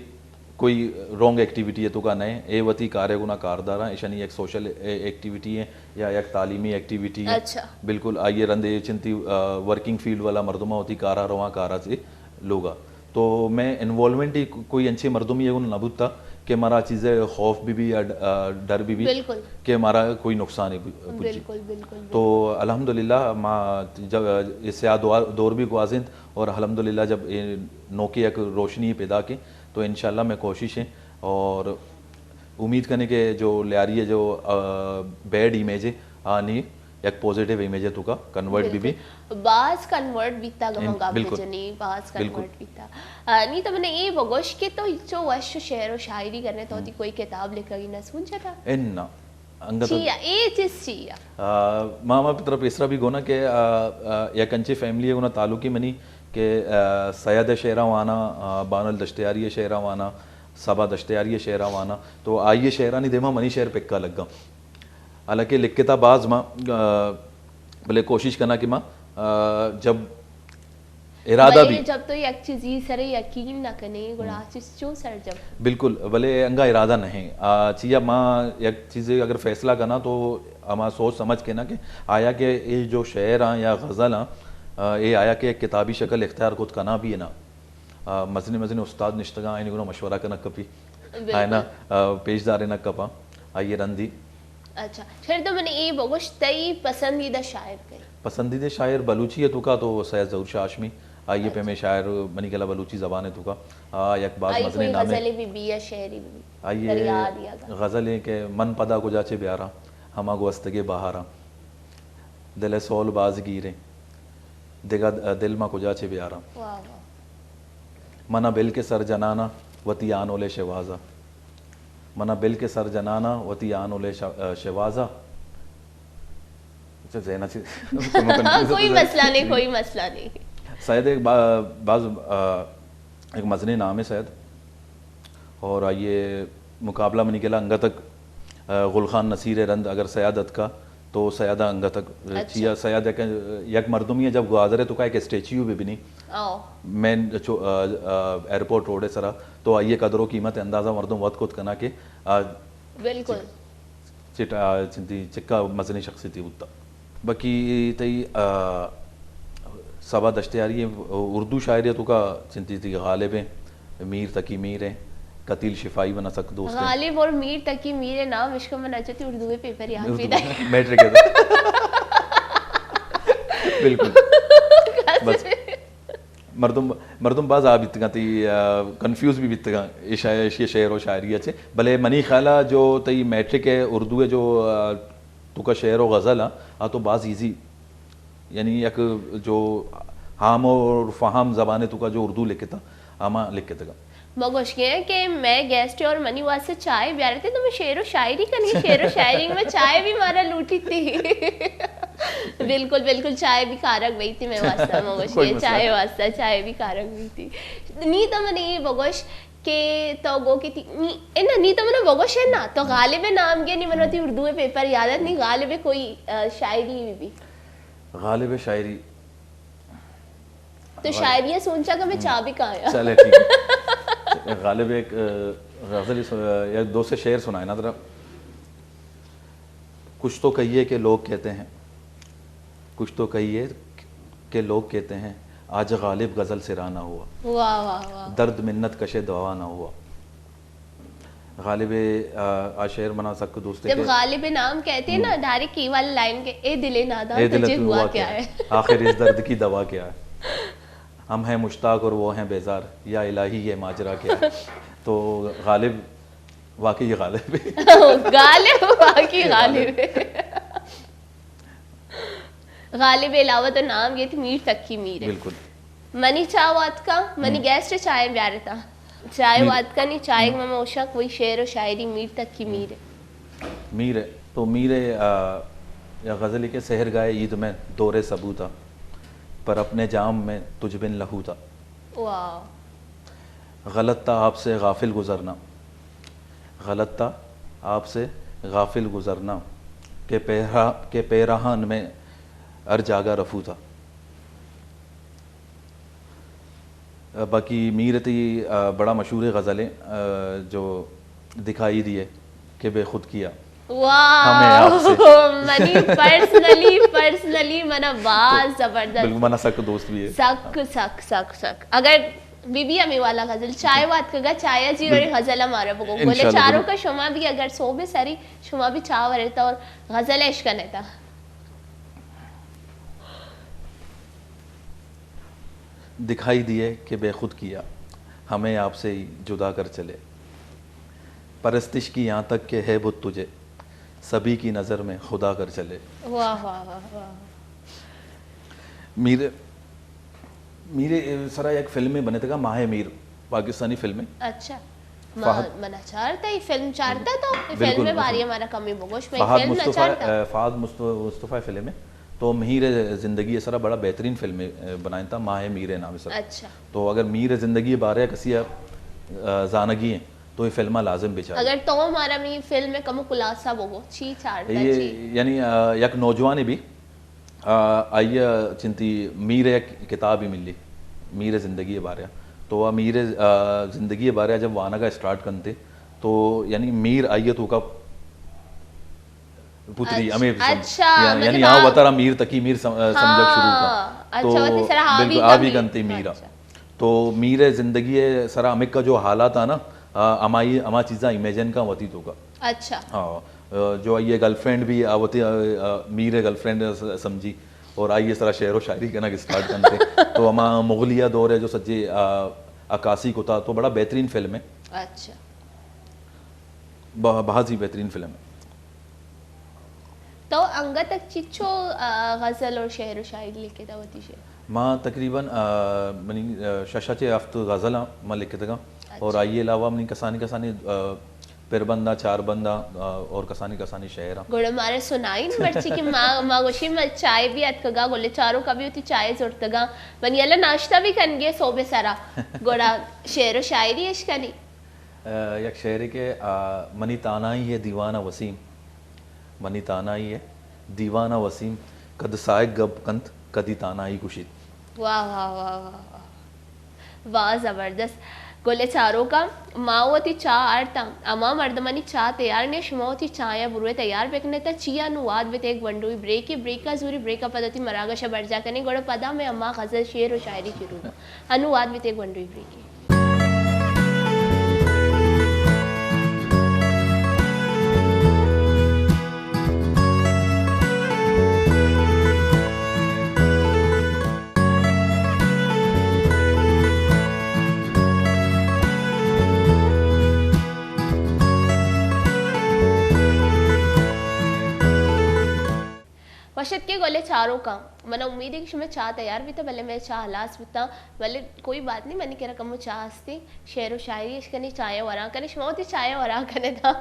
کوئی رانگ ایکٹیویٹی ء توکا نہ ایں، اے وتی کارے گنا کارداراں، ایشانی یک سوشل اے-، ایکٹیویٹی ہے یا یک تعلیمی ایکٹیویٹی ہے۔ اچھا۔ بالکل، آئی ء رندے چنتی، آ، ورکنگ فیلڈ والا مردم وتی کارا رواں، کارا چے لوگا۔ تو میں انوالومنٹ ہی کو-، کوئی انچے مردم یہ نہ بوتا کہ مارا چیزیں خوف بھی بھی یا ڈ-، آ، ڈر بھی بھی بالکل۔ کہ مارا کوئی نقصان ہی بھی پجی۔ بالکل، بالکل، تو بالکل۔ الحمدللہ ما جب یہ سیاہ دور، دور بھی گوازینت اور الحمدللہ جب یہ نوکے یک روشنی پیدا کے تو انشاءاللہ میں کوشش ہے اور امید کنے کہ جو لیاری ہے جو، آ، بیڈ امیج ہے آنی یک پوزیٹیو امیج ء توکا کنورٹ بی بی۔ بالکل۔ باز کنورٹ بیتا گما ہم، گپ بالکل۔ جنی، باز بالکل۔ کنورٹ بیتا۔ آ، نی تو منے اے بگوش کہ تو ہچو وش شعر و شاعری کرنے تو تی کوئی کتاب لکھگی نہ سوچتا؟ ان نہ۔ انگت چیا؟ اے چیز چیا؟ آ، ما، ما پتر پیسرا بھی گونا کہ، آ، آ، یک انچے فیملی گونا تعلقی منی کہ، آ، سید شعرا وانا، آ، بانل دشتیاری شعرا وانا، صبا دشتیاری شعرا وانا، تو آئی شعرانی دیما منی شعر پکا لگا۔ حالانکہ لکھتا باز ما، آ، بلے کوشش کنا کہ ما، آ، جب ارادہ بلے بھی۔ جب تو یک چیزی سر یقین نہ کنے، گڑا آ چیز چون سرجم؟ بالکل، بلے انگا ارادہ نہیں۔ آ، چیا ما یک چیزے اگر فیصلہ کنا تو ہما سوچ سمجھ کے نا کہ آیا کہ اے جو شعر آں یا غزل آں، آ، اے آیا کہ یک کتابی شکل اختیار کت کنا بھی ہے نا۔ آ، مزنیں مزنیں استاد نشتگاں، آئینی گڑا مشورہ کنگ کپی۔ بالکل۔ آئینا، آ، پیش دارینگ کپاں، آئی رندی۔ اچھا، پھر تو من اے بگوش، تئی پسندیدہ شاعر کئے؟ پسندیدہ شاعر بلوچی ہے تو کا تو سید ظہور شاہ ہاشمی، آئی اچھا۔ پہ میں شاعر منی گلا بلوچی زبان ہے تو کا، آ، یک باز آئی مزنیں کوئی نام ہے۔ غزلیں بھی بھی یا شعری بھی بھی؟ آئی اگر یاد یا گا۔ غزلیں کہ من پدا کجا چے بیاراں، ہما گوستگے بہاراں، دل سول باز گیریں، دگہ دل ما کجا چے بیاراں۔ واہ، واہ۔ منا بل کے سر جنانا وتی آنولے شوازا۔ منا بل کے سر جنانا وتی آنولے ش-، شوازا۔ اچھا، ذہن اچھی کوئی مسئلہ نہیں، کوئی مسئلہ نہیں۔ سید ایک با-، باز، آ، ایک مزنیں نام ہے سید۔ اور آئیے مقابلہ منی گلا انگت، آ، گل خان نصیر رند اگر سید اتکا تو سید ءَ انگت ءَ اچھا۔ چیا سید ءَ کہ یک مردمے ءَ جب گوادر ءِ توکا یک اسٹیچیو بہ بنی، او۔ مین چو-، آ، آ، ایئرپورٹ روڈ ءِ سرا، تو آئی ءِ قدر و قیمت ءِ اندازہ مردم وت کت کنا کہ آ، بالکل۔ چٹ-، آ، چنتی چکا مزنیں شخصیتے بوتا۔ باقی تئی، آ، صبا دشتیاری اردو شاعری ءِ توکا چنتی تئی غالب ایں، میر تقی میر ایں، قتیل شفاعی منا سک دوست ایں۔ غالب اور میر تقی میر ءِ نام اشکا من اچتی اردو ءِ پیپر یاد اردو پیدا۔ میٹرک ءِ۔ بالکل۔ بس۔ مردم، مردم باز آ بیتگاں، تئی، آ، کنفیوز بھی بیتگاں، اے شاعر، ایشی شعر و شاعری ءَ چے۔ بلے منی خیال ءَ جو تئی میٹرک ءِ اردو ءِ جو، آ، توکا شعر و غزل آ، آ تو باز ایزی، یعنی یک جو عام اور فہم زبان ءِ توکا جو اردو لکھتا، ہما لکھتگا۔ ما گوشگے ہیں کہ مئے گیسٹ اور منی واسطے چائے بیارتے تو میں شعر و شاعری کنی، شعر و شاعری میں چائے بھی مارا لوٹی تھی۔ بالکل، بالکل، چائے بھی کارگ بئی تھی میں واسطہ، ما گوشگے کوئی مسئلہ چائے نہیں۔ واسطہ، چائے بھی کارگ بئی تھی۔ نی تو من یہ بگوش کہ تو گو کی تھی، نی، اے نا، نی تو من بگوش ہے نا، تو غالب نام گے، نی من تی اردو پیپر یادت نی، غالب کوئی، آ، شاعری بھی بھی۔ غالب شاعری۔ تو غالب۔ شاعری سوچا کہ میں چاہ بھی کھایا۔ چلے ٹھیک ہے۔ غالب ایک، آ، غزل سن-، آ، یا دو سے شعر سنائے نا ذرا۔ کچھ تو کہیے کہ لوگ کہتے ہیں، کچھ تو کہیے کہ لوگ کہتے ہیں، آج غالب غزل سرا نہ ہوا۔ واہ، واہ، واہ۔ درد منت کشے دوا نہ ہوا۔ غالب، آ، آ شعر منا سک دوست ہے جب کہ غالب نام کہتے ہیں نا، ہم۔ ڈائریکٹ یہ والی لائن کہ اے دل ناداں اے دل تجھے تو ہوا ہوا کیا کیا ہے؟ ہے؟ آخر اس درد کی دوا کیا ہے؟ ہم ہیں مشتاق اور وہ ہیں بیزار، یا الہی یہ ماجرا کیا ہے؟ تو غالب واقعی غالب ہے۔ غالب واقعی غالب ہے۔ غالب علاوہ تو نام گیت میر تکی میر ہے۔ بالکل۔ منی چاہ واتکا، منی ہم۔ گیسٹ چائے بیارتا۔ چائے میر۔ واتکا نی چائے ہم۔ میں موشک وہی شعر و شاعری میر تکی ہم۔ میر ہے۔ میر ہے۔ تو میر ہے، آ، یا غزل کے سحر گائے عید میں دور ثبوتا، پر اپنے جام میں تجھ بن لہوتا۔ واہ۔ غلط تھا آپ سے غافل گزرنا، غلط تھا آپ سے غافل گزرنا، کہ پیرا-، کہ پیراہن میں ہر جاگہ رفو تھا۔ باقی میر تئی، آ، بڑا مشہور غزل ہے، آ، جو دکھائی دیے کہ بے خود کیا۔ واہ! ہمیں آپ سے۔ منی پرسنلی، پرسنلی منا باز زبردست۔ بالکل، منا سک دوست بھی ہے۔ سک، سک، سک، سک۔ اگر بی بی ہمیں والا غزل چائے واتکگا، چائے جی اور بالکل۔ غزل ہمارا بگو۔ بولے انشاءاللہ، چاروں بالکل۔ کا شما بھی اگر صوبے سری، شما بھی چاہ ورتا اور غزل اشکنتا۔ دکھائی دیے کہ بے خود کیا، ہمیں آپ سے ہی جدا کر چلے۔ پرستش کی یہاں تک کہ ہے بت تجھے، سبھی کی نظر میں خدا کر چلے۔ واہ، واہ، واہ، واہ۔ میر، میر سرا یک فلمے بنتگا ماہ میر، پاکستانی فلمے۔ اچھا۔ ما، فہد۔ منا چارتا، یہ فلم چارتا تو؟ یہ بالکل، فلم میں بارے بالکل۔ ہمارا کمی بگوش، میں فہد فلم نہ مصطفیٰ، چارتا۔ اے، فہد مصط-، مصطفیٰ فلم ہے۔ تو میر زندگی سرا بڑا بہترین فلم، اے، بنائیں تا، ماہ میر نام سر۔ اچھا۔ تو اگر میر زندگی بارے کسی، اے، زانگی ہیں، تو یہ فلم لازم بچار۔ اگر تو ہمارا میں فلم میں کم خلاصہ بگو، چی چارتا یہ چی؟ یعنی، اے، یک نوجوان بھی آ، آئی ءَ چنتی میر ءِ یک کتابے ملی، میر ءِ زندگی ءِ بارے ءَ۔ تو آ میر ءِ، آ، زندگی ءِ بارے ءَ جب وانگ ءَ اسٹارٹ کنتے، تو یعنی میر آئی ءِ توکا پتری اچھا، ہمیں سمجھ-، اچھا، یا-، مطلب یعنی آ آ وترا میر تکی میر سم-، آ، سمجھگ شروع کا۔ ہاں، اچھا، تو وتی سرا حاوی بالکل، کا حاوی میر۔ کنتے میر ءَ۔ اچھا۔ تو میر ءِ زندگی ءِ سرا ہمکا جو حالات آ نا، آ، ہمائی، ہما چیزاں امیجن کا وتی توکا۔ اچھا۔ ہاں، آ، جو آئی ءِ گرل فرینڈ بھی آ وتی، آ، آ، میر ءِ گرل فرینڈ س-، سمجھی اور آئی ءِ سرا شعر و شاعری کنگ اسٹارٹ کنتے۔ تو ہما مغلیہ دور ءِ جو سجے، آ، عکاسی کتا تو بڑا بہترین فلم ہے۔ اچھا۔ بہ-، بہت ہی بہترین فلم ہے۔ تو انگت تک چچو، آ، غزل اور شعر و شاعری لکھتا وتی شعر؟ ما تقریباً، آ، منی، آ، شش چہ ہفت غزل آں ما لکھتگاں۔ اچھا۔ اور آئی علاوہ منی کسانی کسانی، آ، پر بنداں، چار بنداں، آ، اور کسانی کسانی شعر آں۔ گڑا مارا سنائیں مرچی کہ ما، ما گوشی ما چائے بھی اتکگا، گلے چاروں کا بھی ہوتی چائے زرتگا۔ منی اللہ ناشتہ بھی کنگے صوبے سرا۔ گڑا شعر و شاعری اش کنی۔ آ، یک شعرے کہ، آ، منی تانائی ہے دیوانہ وسیم، منی تانائی ہے دیوانہ وسیم، کد ساہگ گپ کنت، کدی تانائی گوشیت۔ واہ، واہ، واہ، واہ، واہ۔ واہ، زبردست۔ گل ءِ چاروکاں، ما وتی چاہ آرتاں، ہما مردمانی چاہ تیار نہ، شما وتی چاہ ءَ بروئے تیار بکنے تا، چیا نوں واد بیتے گونڈوی بریکے، بریک ءَ زوری، بریک ءَ پد وتی مراگش ءَ برجا کنیں، گڑا پدا مئے ہما غزل، شعر و شاعری شروع با۔ انوں واد بیتے گونڈوی بریکے۔ وش اتکے گل ءِ چاروکاں۔ من ءَ امید ہے کہ شمئے چاہ تیار بیتا، بلے مئے چاہ ہلاس بوتاں، بلے کوئی بات نہیں، منی کرا کمو چاہ ہستی، شعر و شاعری اش کنی، چاہ ءَ وراں کنی، شما وتی چاہ ءَ وراں کنے تا۔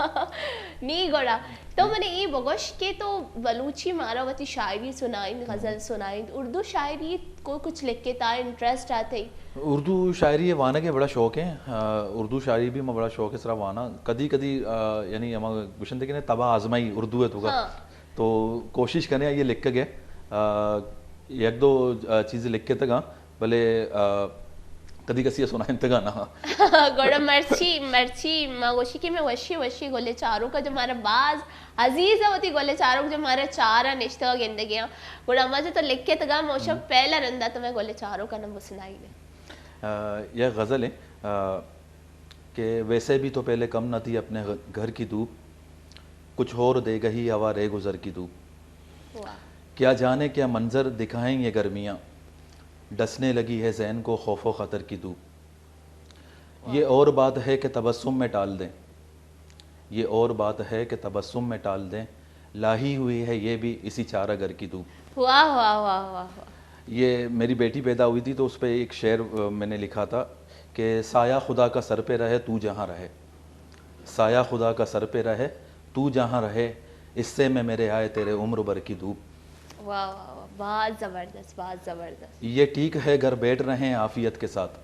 نی گڑا تو من ءَ اے بگوش کہ تو بلوچی مارا وتی شاعری سنائیں، غزل سنائیں، اردو شاعری کو کچھ لکھتا، انٹرسٹ آتے؟ اردو شاعری ءِ وانگ ءِ بڑا شوق ہے، آ، اردو شاعری بھی ما بڑا شوق ءِ سرا واناں۔ کدی کدی، آ، یعنی ہما گوشنتے کہ طبع آزمائی اردو ءِ توکا۔ ہاں۔ تو کوشش کنے آئی ءَ لکھگ ءِ، آ، یک دو، آ، چیز لکھتگاں، بلے، آ، کدی کسی ءَ سنائینتگاں نہ۔ گڑا مرچی، مرچی ما گوشی کہ مئے وشی، وشی گل ءِ چاروک ءَ جو مارا باز عزیز ءَ، وتی گل ءِ چاروک جو مارا چار ءَ نشتگ ءُ گندگی آں۔ گڑا ہما جو تو لکھتگاں، ما شپ پہلا رندا تو مئے گل ءِ چاروک ءَ نہ بسنائی نے۔ آ، یک غزل ہے، آ، کہ ویسے بھی تو پہلے کم نہ تھی اپنے گھ-، گھر کی دھوپ، کچھ اور دے گئی ہوا رہ گزر کی دھوپ۔ واہ۔ کیا جانے کیا منظر دکھائیں یہ گرمیاں، ڈسنے لگی ہے ذہن کو خوف و خطر کی دھوپ۔ واہ۔ یہ اور بات ہے کہ تبسم میں ٹال دیں، یہ اور بات ہے کہ تبسم میں ٹال دیں، لاہی ہوئی ہے یہ بھی اسی چارہ گھر کی دھوپ۔ واہ، واہ، واہ، واہ، واہ۔ یہ میری بیٹی پیدا ہوئی تھی تو اس پہ ایک شعر، آ، میں نے لکھا تھا کہ سایہ خدا کا سر پہ رہے تو جہاں رہے، سایہ خدا کا سر پہ رہے تو جہاں رہے، اس سے میں میرے آئے تیرے عمر بھر کی دھوپ۔ واہ، واہ، واہ، بہت زبردست، بہت زبردست۔ یہ ٹھیک ہے گھر بیٹھ رہے ہیں عافیت کے ساتھ،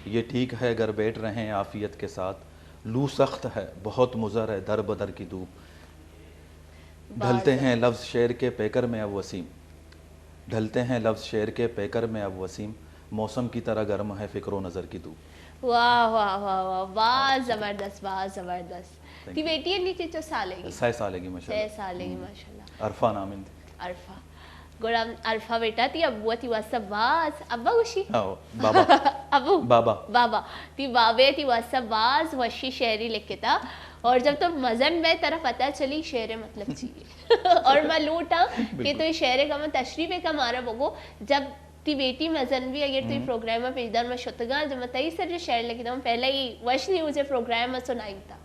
یہ ٹھیک ہے گھر بیٹھ رہے ہیں عافیت کے ساتھ، لو سخت ہے، بہت مضر ہے، در بدر کی دھوپ۔ بہت ڈھلتے زبردست۔ ہیں لفظ شعر کے پیکر میں اب وسیم، ڈھلتے ہیں لفظ شعر کے پیکر میں اب وسیم، موسم کی طرح گرم ہے فکر و نظر کی دھوپ۔ واہ، واہ، واہ، واہ، بہت زبردست، بہت زبردست۔ تھی بیٹی انی چچو سالگی؟ سئے سالگی ماشاءاللہ۔ سئے سالگی ماشاءاللہ۔ عرفا نام انت۔ عرفا۔ گڑا عرفا بیٹا تھی ابو تھی واسطہ باز، ابا گوشی؟ ہاں، بابا۔ ابو؟ بابا۔ بابا۔ تھی بابے تھی واسطہ باز وشی شعری لکھتا۔ اور جب تو مزن بے ترا پتہ چلی شعر مطلب چی ہے۔ اور میں لوٹاں کہ تو یہ شعر کا میں تشریح کا مارا بگو، جب تئی بیٹی مزن بی، اگر تو اے پروگرام ءَ پیش دار، من شتگاں، جب من تئی سر جو شعر لکھتگ، من پہلا اے وش نیوز ءِ پروگرام ءَ سنائینتا۔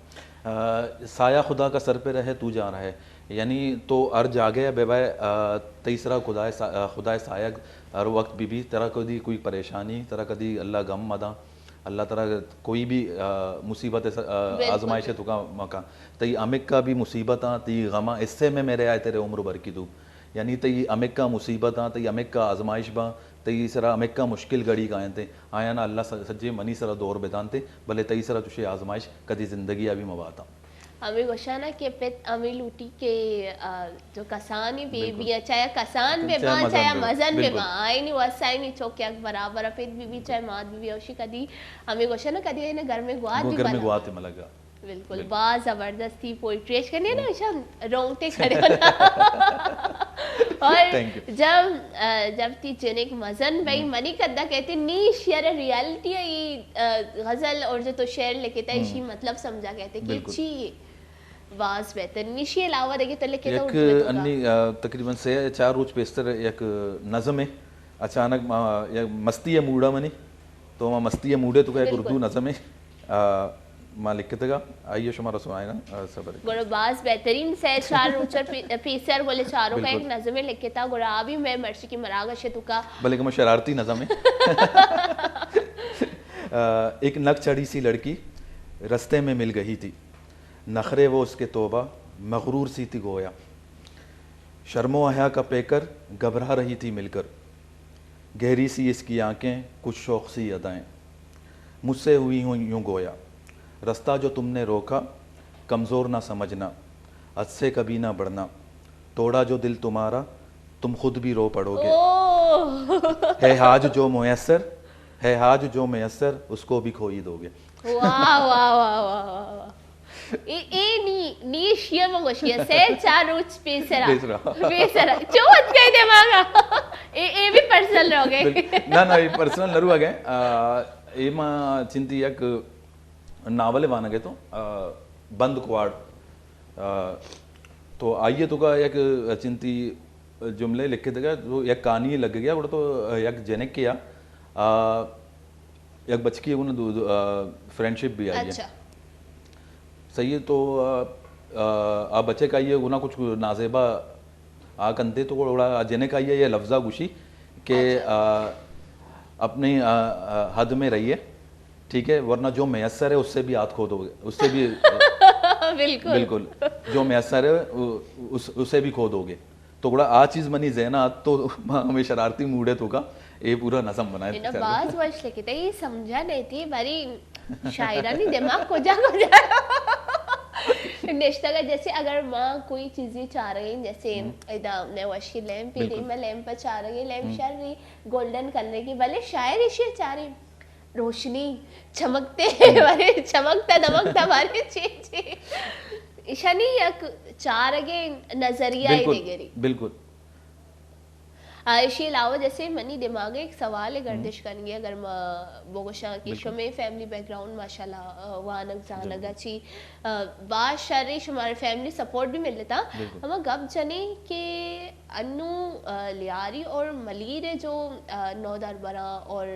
آ، سایہ خدا کا سر پہ رہے تو جہاں رہے، یعنی تو ہر جاگہ ءَ بہ بئے، آ، تئی سرا خدا ءِ سا-، آ، خدا ءِ سایگ ہر وقت بہ بی، ترا کدی کوئی پریشانی، ترا کدی اللہ غم مہ داں، اللہ ترا کوئی بھی، آ، مصیبت ءِ س-، آ، بالکل۔ آزمائش ءِ توکا مہ کاں۔ تئی ہمکا بھی مصیبتاں، تئی غماں، اس سے میں میرے آئے تیرے عمر بھر کی دھوپ۔ یعنی تئی ہمکا مصیبت آں، تئی ہمکا آزمائش باں، تئی سرا ہمکا مشکل گھڑی کاینت، آیانا اللہ س-، سجے منی سرا دور بدانت، بلے تئی سرا چوشیں آزمائش کدی زندگی ءَ بھی مباتاں۔ ہمے گوشانا کہ پت ہمے لوٹی کہ، آ، جو کسانی بے بی، چاہے کسان بے باں، چاہے مزن بے باں، آئینی وس آئینی چوک یک برابر، پت بی بی چاہے مات بی بی، اوشی کدی ہمے گوشانا کدی آئینا گھر میں گوات بھی گھر میں بنا۔ گوات ملگا۔ بالکل، بالکل۔ باز زبردستی پوئٹری اش کنی نا، ایشاں رونگٹے کھڑے ہونا۔ اور تھینک یو۔ جب، آ، جب تئی جنک مزن بئی، منی کدا کہتے نی شعر ریالٹی ہے، آ، غزل اور جو تو شعر لکھتا ہے، اسی مطلب سمجھا کہتے کہ بالکل۔ چی باز بہتر۔ نشی علاوہ دیکھے تو لکھتا یک اردو میں تو انی، آ، تقریباً سے چار روچ پیستر یک نظم ہے، اچانک ما، یک مستی ہے موڈا منی، تو ما مستی ہے موڈے تو کا یک بالکل۔ اردو نظم ہے۔ آ، ما لکھتگا، آئیے شمارا سنائیناں، آ، صبر۔ گڑا باز بہترین سے چار روچ پی-، پیسر گل ءِ چاروکا بالکل۔ یک نظمے لکھتا، گڑا آ بھی میں مرچی کی مراگش ہے تو کا۔ بلکہ میں شرارتی نظم ہے۔ آ، ایک نک چڑھی سی لڑکی رستے میں مل گئی تھی، نخرے وہ اس کے توبہ مغرور سی تھی گویا، شرم و حیا کا پیکر گھبرا رہی تھی مل کر، گہری سی اس کی آنکھیں، کچھ شوق سی ادائیں۔ مجھ سے ہوئی ہوں یوں گویا۔ رستہ جو تم نے روکا، کمزور نہ سمجھنا، حد سے کبھی نہ بڑھنا۔ توڑا جو دل تمہارا، تم خود بھی رو پڑو گے۔ اوہ۔ ہے آج جو میسر، ہے آج جو میسر، اس کو بھی کھو ہی دو گے۔ واہ، واہ، واہ، واہ، واہ، واہ۔ اے، اے نی، نی شیئر مگوشی، سہ چار روچ پیسرا۔ پیسرا۔ پیسرا۔ چو ات گئے دماغا۔ اے، اے بھی پرسنل ہو گئے۔ بالکل۔ نہ، نہ، اے پرسنل نہ روا گئے۔ آ، اے ما چنتی یک ناول وانگ ء تو، آ، بند کواڑ۔ آ، تو آئی ء توکا یک چنتی جملے لکھتگ ء، تو یک کہانی لگ گیا، گڑا تو یک جنکے ء، آ، یک بچکی ء گوں دو، دو، آ، فرینڈشپ بھی آئی ء۔ اچھا۔ صحیح ہے، تو، آ، آ، آ بچک آئی ء گوں کچھ نازیبا آ کنتے تو گڑا آ جنک آئی ء یہ لفظا گوشی کہ، اچھا۔ آ، اپنی، آ، آ، حد میں رہیے، ٹھیک ہے، ورنہ جو میسر ہے اس سے بھی ہاتھ کھو دو گے، اس سے بھی بالکل۔ بالکل، جو میسر ہے، اس، اسے بھی کھو دو گے۔ تو گڑا آ چیز منی ذہن ء ات تو ما ہمیں شرارتی موڈ ء توکا اے پورا نظم بنائے۔ باز وش لکھتا، یہ سمجھا نہیں تھی، باری شاعرانی دماغ کجا کجا نشتگا۔ جیسے اگر ما کوئی چیزی چاریں، جیسے ادا نے وشی لیمپ پی، بالکل۔ میں لیمپ چاریں، لیمپ شر رہی گولڈن کرنے کی، بلے شاعر ایشی چاریں روشنی چمکتے، بارے چمکتا دمکتا بارے چی چی۔ ایشانی یک چارگے نظریہ بالکل، دیگری۔ بالکل۔ آ، ایشی علاوہ جیسے منی دماغ ایک سوال گردش کنگی، اگر ما بگوشاں کہ بالکل۔ شمے فیملی بیک گراؤنڈ ماشاءاللہ، آ، وانگ زانگ چی، آ، باز شر شمارے فیملی سپورٹ بھی ملتا۔ بالکل۔ ہما گپ جنے کہ انو، آ، لیاری اور ملیر جو، آ، نودربراں اور،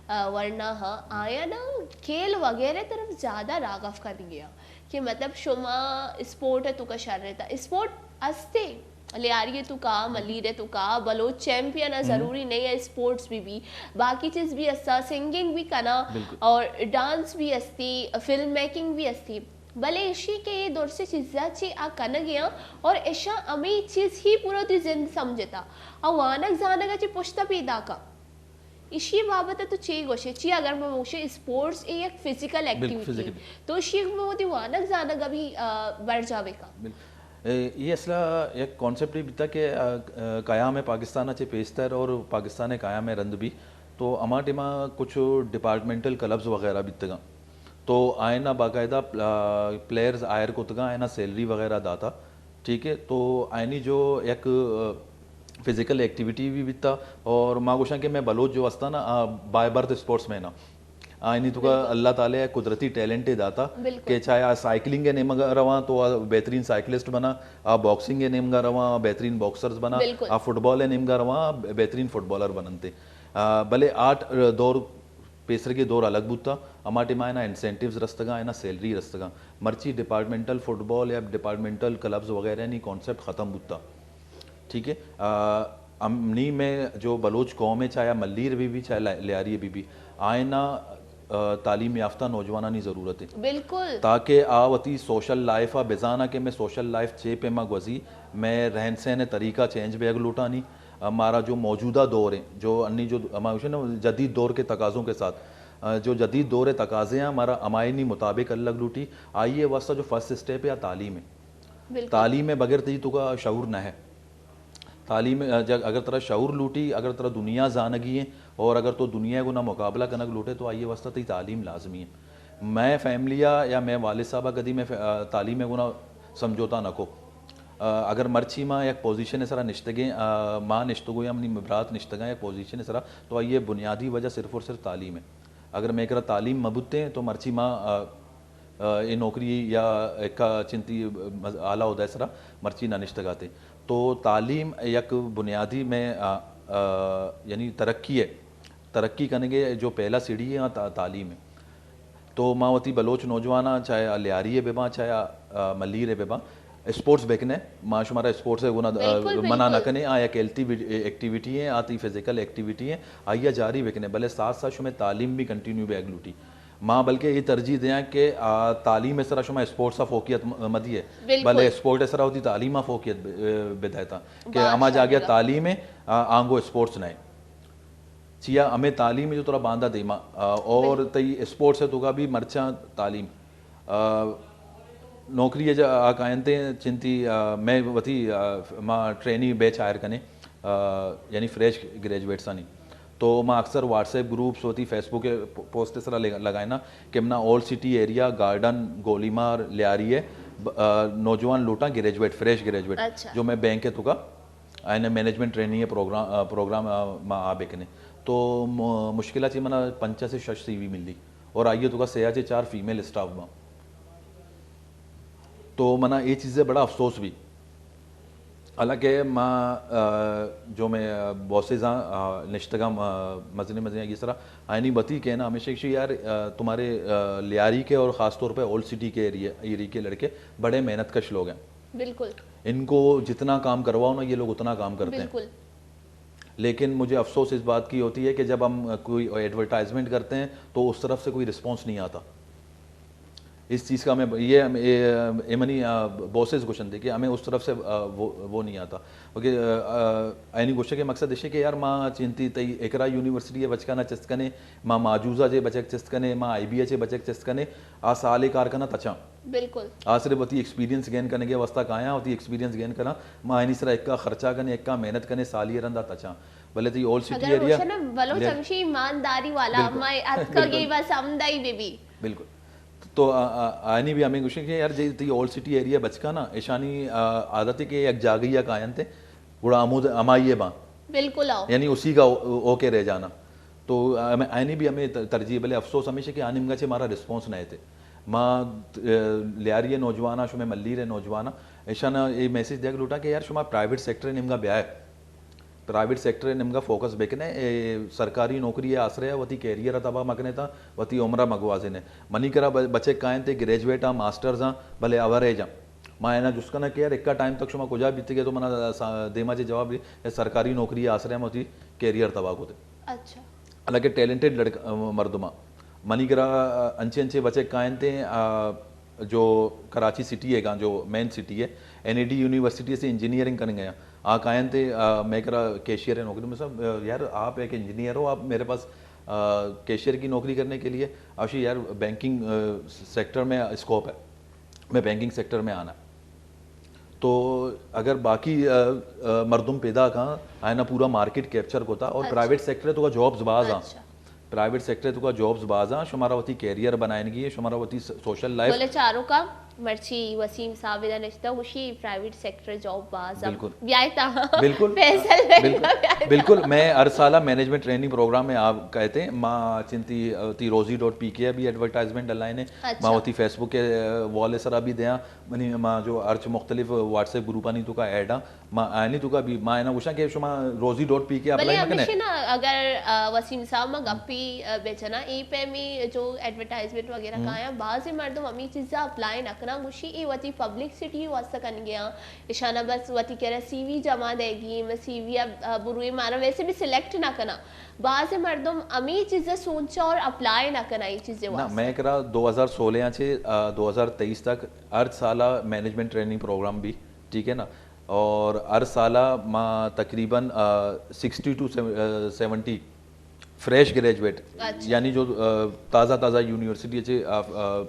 آ، ورنا ہاں آیا نا کھیل وغیرہ طرف زیادہ راغب کنگی کہ مطلب شما اسپورٹ ہے تو کا شر رہتا، اسپورٹ استے، لیاری تو کا، ملیر تو کا، بلوچ چیمپئن ہے، ضروری نہیں ہے اسپورٹس بھی بھی، باقی چیز بھی استا، سنگنگ بھی کنا، بالکل۔ اور ڈانس بھی استی، فلم میکنگ بھی استی۔ بلے ایشی کہ یہ درستی چیزا چی آ کنگیاں اور ایشاں ہمیں چیز ہی پورا تی زند سمجھتا۔ آ وانگ زانگا چی پشتا پیدا کا۔ ایشی بابت تو چی گوشے؟ چی اگر میں گوشے اسپورٹس یہ یک فزیکل بالکل، ایکٹیویٹی، فزیکل۔ تو ایشی میں وتی وانگ زانگا بھی، آ، بر جاوے کا۔ بالکل۔ اے، یہ اصلا یک کانسیپٹ بھی بیتا کہ، آ، آ، قیام پاکستان چے پیشتر اور پاکستان قیام رند بھی تو ہما ٹیما کچھ ڈپارٹمنٹل کلبز وغیرہ بیتگاں۔ تو آئینا باقاعدہ، آ، پلیئرز ہائر کتگاں، آئینا سیلری وغیرہ داتا، ٹھیک ہے۔ تو آئینی جو یک، آ، فزیکل ایکٹیویٹی بھی بیتا، اور ما گوشاں کہ میں بلوچ جو ہستا نا، آ، بائی برتھ اسپورٹس مین آ۔ آئینی تو کا بالکل۔ اللہ تعالی قدرتی ٹیلنٹ داتا بالکل۔ کہ چاہے آ سائیکلنگ کے نیمگا رواں تو آ بہترین سائیکلسٹ بنا، آ باکسنگ کے نیمگا رواں، آ بہترین باکسرز بنا، بالکل۔ آ فٹ بال کے نیمگا رواں، آ بہترین فٹ بالر بننتے۔ آ، بلے آ دور پیسرگی دور الگ بوتا، ہما ٹائم آئینا انسینٹیوز رستگاں، آئینا سیلری رستگاں۔ مرچی ڈپارٹمنٹل فٹ بال یا ڈپارٹمنٹل کلبز وغیرہ نی کانسیپٹ ختم بوتا۔ ٹھیک ہے، آ، ہم نی میں جو بلوچ قوم ہے، چاہے ملیر بھی بھی، چاہے لا-، لیاری بھی بھی، آئینا، آ، تعلیم یافتہ نوجوانانی ضرورت ہے۔ بالکل۔ تاکہ آ وتی سوشل لائف آ بزانا کہ میں سوشل لائف چے پہ ما گوزی، میں رہن سہن طریقہ چینج بیگ لوٹانی، ہمارا جو موجودہ دور ہیں، جو انی جو ہمارا جدید دور کے تقاضوں کے ساتھ، آ، جو جدید دور تقاضے ہیں، ہمارا ہمائنی مطابق الگ لوٹی، آئیے واسطہ جو فرسٹ اسٹیپ ہے، تعلیم ہے۔ بالکل۔ تعلیم ہے بغیر تئی تو کا شعور نہ ہے۔ تعلیم، آ، جگ-، اگر ترا شعور لوٹی، اگر ترا دنیا زانگی ہے اور اگر تو دنیا کو نہ مقابلہ کنگ لوٹے تو آئیے واسطہ تئی تعلیم لازمی ہے۔ میں فیملی آ یا میں والد صاحب آ کدی میں ف-، آ، تعلیم کو نہ سمجھوتا نہ کو۔ آ، اگر مرچی ما یک پوزیشن سرا نشتگیں، آ، ما نشتگو یا منی برات نشتگاں یک پوزیشن سرا، تو آئیے بنیادی وجہ صرف اور صرف تعلیم ہے۔ اگر میں کرا تعلیم مبوتے تو مرچی ما، آ، آ، اے نوکری یا ایکا چنتی مز-، اعلیٰ عہدہ سرا مرچی نہ نشتگاتے۔ تو تعلیم یک بنیادی میں، آ، آ، یعنی ترقی ہے، ترقی کنگے جو پہلا سیڑھی ہے، آ تا-، تعلیم ہے۔ تو ما وتی بلوچ نوجواناں، چاہے آ لیاری ء بباں، چاہے آ، آ، ملیر ء بباں، اسپورٹس بکنے، ما شمارا اسپورٹس ء گنا، آ، بالکل، منع نہ بالکل۔ کنے، آ یک ہیلتھی وی-، ایکٹیویٹی ہیں، آ تئی فزیکل ایکٹیویٹی ہیں، آئی ء جاری بکنے، بلے ساتھ ساتھ شمے تعلیم بھی کنٹینیو بیگ لوٹی۔ ما بلکہ اے ترجیح دیاں کہ آ، تعلیم ء سرا شما اسپورٹس ء فوقیت م-، مدیے، بالکل۔ بلے اسپورٹ ء سرا وتی تعلیم ء فوقیت ب-، بدیتا کہ باز ہما جاگہ شاندار۔ تعلیم ہے، آ، آنگو اسپورٹس نہیں۔ چیا ہمیں تعلیم ہے جو ترا باندا دیما، آ، اور بالکل۔ تئی اسپورٹس ہے تو کا بھی مرچاں تعلیم، آ، نوکری ءَ جا آ کاینت چنتی، آ، مئے وتی، آ، ما ٹرینی بیچ ہائر کنیں، آ، یعنی فریش گریجویٹسانی۔ تو ما اکثر واٹس ایپ گروپس، وتی فیس بک ءِ پو-، پوسٹ ءِ سرا لگ-، لگائیناں کہ منا اولڈ سٹی ایریا، گارڈن، گولیمار، لیاری ءِ ب-، آ، نوجوان لوٹاں، گریجویٹ، فریش گریجویٹ، اچھا۔ جو مئے بینک ءِ توکا آئین مینجمنٹ ٹریننگ ءِ پروگرام، آ، پروگرام، آ، ما آ بکنیں۔ تو م-، مشکل ءَ چہ منا پنچ ءَ سے شش سی وی ملی اور آئی ءِ توکا سے ءَ چہ چار فیمیل اسٹاف باں۔ تو منا اے چیز ءِ بڑا افسوس بی۔ حالانکہ ما، آ، جو مئے، آ، باسز آں، آ، نشتگاں، آ، مزنیں مزنیں آئی ءِ سرا، آئینی وتی کہنا ہمیشہ کہ یار، آ، تمہارے، آ، لیاری کے اور خاص طور پہ اولڈ سٹی کے ایریا، ایریا کے لڑکے بڑے محنت کش لوگ ہیں۔ بالکل۔ ان کو جتنا کام کرواؤ نا، یہ لوگ اتنا کام کرتے ہیں۔ بالکل۔ لیکن مجھے افسوس اس بات کی ہوتی ہے کہ جب ہم کوئی ایڈورٹائزمنٹ کرتے ہیں تو اس طرف سے کوئی رسپانس نہیں آتا۔ اس چیز کا ہمیں، یہ ہم-، یہ، اے منی، آ، باسز گوشنت کہ ہمیں اس طرف سے، آ، وہ، وہ نہیں آتا۔ اوکے، آ، آ، اینی گوشگ ءِ مقصد ایش کہ یار ما چنتی تئی اقرا یونیورسٹی ءِ بچکانا چست کنے، ما ماجوزا چے بچک چست کنے، ما آئی بی ءَ چے بچک چست کنے، آ سالے کار کنا تچاں۔ بالکل۔ آ صرف وتی ایکسپیرینس گین کنگ ءِ واسطہ کایاں، وتی ایکسپیرینس گین کناں، ما آئینی سرا اکا خرچہ کنیں، اکا محنت کنیں، سالی ءَ رندا تچاں۔ بلے تئی اولڈ سٹی اگر ایریا روشن بلوچ لے-، ہمشی ایمانداری والا، بالکل۔ ما اتکگی بالکل۔ بس ہمدائی بی بی۔ بالکل۔ تو آ-، آ-، آئینی بھی ہمیں گوشیں کہ یار جی تئی اولڈ سٹی ایریا بچکانا، ایشانی، آ، عادت ہے کہ یک جاگہی ءَ کاینت، گڑا ہمود ہمائی ءَ باں۔ بالکل آؤ۔ یعنی اسی کا او-، اوکے رہ جانا۔ تو ہمیں آئینی بھی ہمیں ت-، ترجیح، بلے افسوس ہمیش کہ آ نیمگا چے مارا رسپانس نہ ایتے۔ ما، آ، لیاری ءِ نوجواناں، شمے ملیر ءِ نوجواناں، ایشانا اے میسج دیگ لوٹاں کہ یار شما پرائیویٹ سیکٹر ءِ نیمگا بیائے۔ پرائیویٹ سیکٹر ءِ نیمگا فوکس بکنے، اے سرکاری نوکری ءِ آسرے ءَ وتی کیریئر ءَ تباہ مکنے تاں وتی عمر ءَ مگوازینے۔ منی کرا ب-، بچک کاینت گریجویٹ آں، ماسٹرز آں، بلے اوریج آں۔ ما اینا جست کناں کہ یار اکا ٹائم تک شما کجا بیتگے تو منا سا-، دیما چے جواب دی، اے سرکاری نوکری ءِ آسرے ءَ وتی کیریئر تباہ کتے۔ اچھا۔ حالانکہ ٹیلنٹڈ لڑک-، مردماں۔ منی کرا انچے انچے بچک کاینت، آ، جو کراچی سٹی ہے گاں، جو مین سٹی ہے، این ای ڈی یونیورسٹی سے انجینئرنگ کنگ ءَ آں۔ آ کاینت، آ، مئے کرا کیشیئر ءِ نوکری۔ میں صاحب، آ، یار آپ ایک انجینئر ہو، آپ میرے پاس، آ، کیشیئر کی نوکری کرنے کے لیے؟ آشی یار بینکنگ، آ، سیکٹر میں اسکوپ ہے، میں بینکنگ سیکٹر میں آنا ہے۔ تو اگر باقی، آ، آ، مردم پیدا کاں، آئینا پورا مارکیٹ کیپچر کوتا اور اچھا۔ پرائیویٹ سیکٹر تو کا جابز باز آں۔ اچھا۔ پرائیویٹ سیکٹر تو کا جابز باز آں، شمارا وتی کیریئر بنائنگی ہے، شمارا وتی س-، سوشل لائف۔ بولے چاروں کا مرچی وسیم صاحب ادا نشتہ، گوشی پرائیویٹ سیکٹر جاب باز آں۔ بالکل۔ بیائے تا۔ بالکل۔ فیصل بھائی بالکل۔ بیائے تا۔ بالکل۔ میں ہر سالہ مینجمنٹ ٹریننگ پروگرام میں آپ کہتے ہیں، ما چنتی، آ، تی روزی ڈاٹ پی کے بھی ایڈورٹائزمنٹ ڈلائنے، اچھا۔ ما وتی فیس بک کے، آ، وال سرا بھی دیاں۔ منی ما جو ہرچ مختلف واٹس ایپ گروپانی تو کا ایڈ آں، ما آئینی تو کا بھی، ما اینا گوشاں کہ شما روزی ڈاٹ پی کے بلے اپلائی مکنے۔ ہمیشہ نا، اگر، آ، وسیم صاحب ما گپی، آ، بچنا، اے پیمی جو ایڈورٹائزمنٹ وغیرہ ہم۔ کایاں، بعض مردم ہمی چیزا اپلائی نہ کناں، گوشی اے وتی پبلسٹی واسطہ کنگے آں، اشانا بس وتی کرا سی وی جمع دیگی، ما سی وی اب، آ، بروی مارا ویسے بھی سلیکٹ نہ کناں۔ بعض مردم ہمی چیزا سوچا اور اپلائی نہ کناں اے چیزے نہ، واسطہ۔ میں کرا دو ہزار سولہ آں چے، آ، دو ہزار تئیس تک ہر سالہ مینجمنٹ ٹریننگ پروگرام بھی، ٹھیک ہے نا، اور ہر سالہ ما تقریباً، آ، سکسٹی ٹو سیو-، آ، سیونٹی فریش گریجویٹ، اچھا۔ یعنی جو، آ، تازہ تازہ یونیورسٹی چے، آ، آ،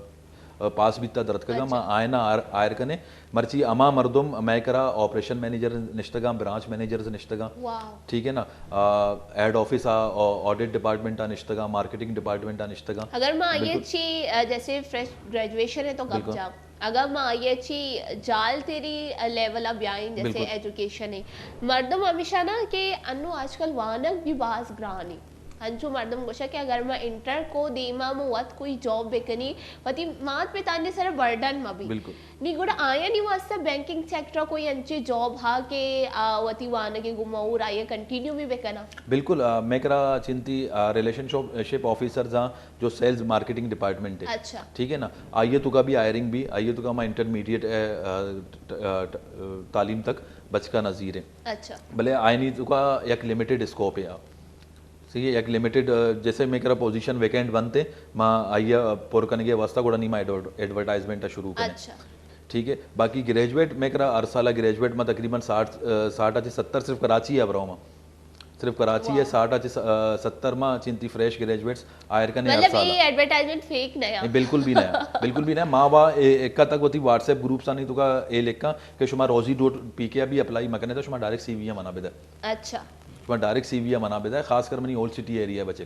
آ، پاس بیتا درتکگا، ما اچھا۔ آئینا ہائر، ہائر کنے۔ مرچی ہما مردم مئے کرا آپریشن مینیجر نشتگاں، برانچ مینیجرز نشتگاں، واو۔ ٹھیک ہے نا، آ، ہیڈ آفس آ، آ، آڈٹ ڈپارٹمنٹ آ نشتگاں، مارکیٹنگ ڈپارٹمنٹ آ نشتگاں۔ اگر ما آئیے بالکل۔ چی، آ، جیسے فریش گریجویشن ہے تو گپ بالکل۔ جا۔ اگاں ما آئی ءَ چی جال تیری لیول ءَ بیائیں، جیسے بالکل۔ ایجوکیشن ہے، مردم ہمیشہ نا کہ انو آج کل وانگ بھی باز گرانی۔ انچو مردم گوشا کہ اگر ما انٹر کو دیما مو وت کوئی جاب بکنی، وتی مات پتانی سر برڈن مہ بی۔ بالکل۔ نی گڑا آیانی واسطہ بینکنگ سیکٹر کوئی انچے جاب ہا کہ آ وتی وانگے گما اور آئی کنٹینیو بھی بکنا؟ بالکل، آ، میں کرا چنتی، آ، ریلیشن شپ، شپ آفیسرز ہاں، جو سیلز مارکیٹنگ ڈپارٹمنٹ ہے۔ اچھا۔ ٹھیک ہے نا؟ آئیے تو کا بھی ہائرنگ بھی، آئیے تو کا ما انٹرمیڈیٹ، آ، آ، ٹ-، آ، ٹ-، آ، تعلیم تک بچکا نظیر ہے۔ اچھا۔ بلے آئینی تو کا یک لمیٹڈ اسکوپ ہے۔ صحیح ہے، یک لمیٹڈ، آ، جیسے میں کرا پوزیشن ویکینٹ بنتے، ما آئیے پر کنگے واسطہ گوڑا نی ما ایڈور-، ایڈورٹائزمنٹ شروع کریں۔ اچھا۔ ٹھیک ہے، باقی گریجویٹ میں کرا ہر سالہ گریجویٹ ما تقریباً ساٹھ، آ، ساٹھ سے ستر صرف کراچی ہے برو ما۔ صرف کراچی ءَ ساٹھ ءَ چہ س-، آ، ستر ماں چنتی فریش گریجویٹس ہائر کنے ہر مطلب سال۔ یہ ایڈورٹائزمنٹ فیک نہ ہے؟ اے بالکل بھی نہ ہے، بالکل بھی نہ ہے۔ ما وا اے ایک تک وتی واٹس ایپ گروپس آنی تو کا اے لکھاں کہ شما روزی ڈاٹ پی کے ءَ بھی اپلائی مکنے تو شما ڈائریکٹ سی وی ءَ منا بدے۔ اچھا۔ شما ڈائریکٹ سی وی ءَ منا بدے، خاص کر منی اولڈ سٹی ایریا بچے،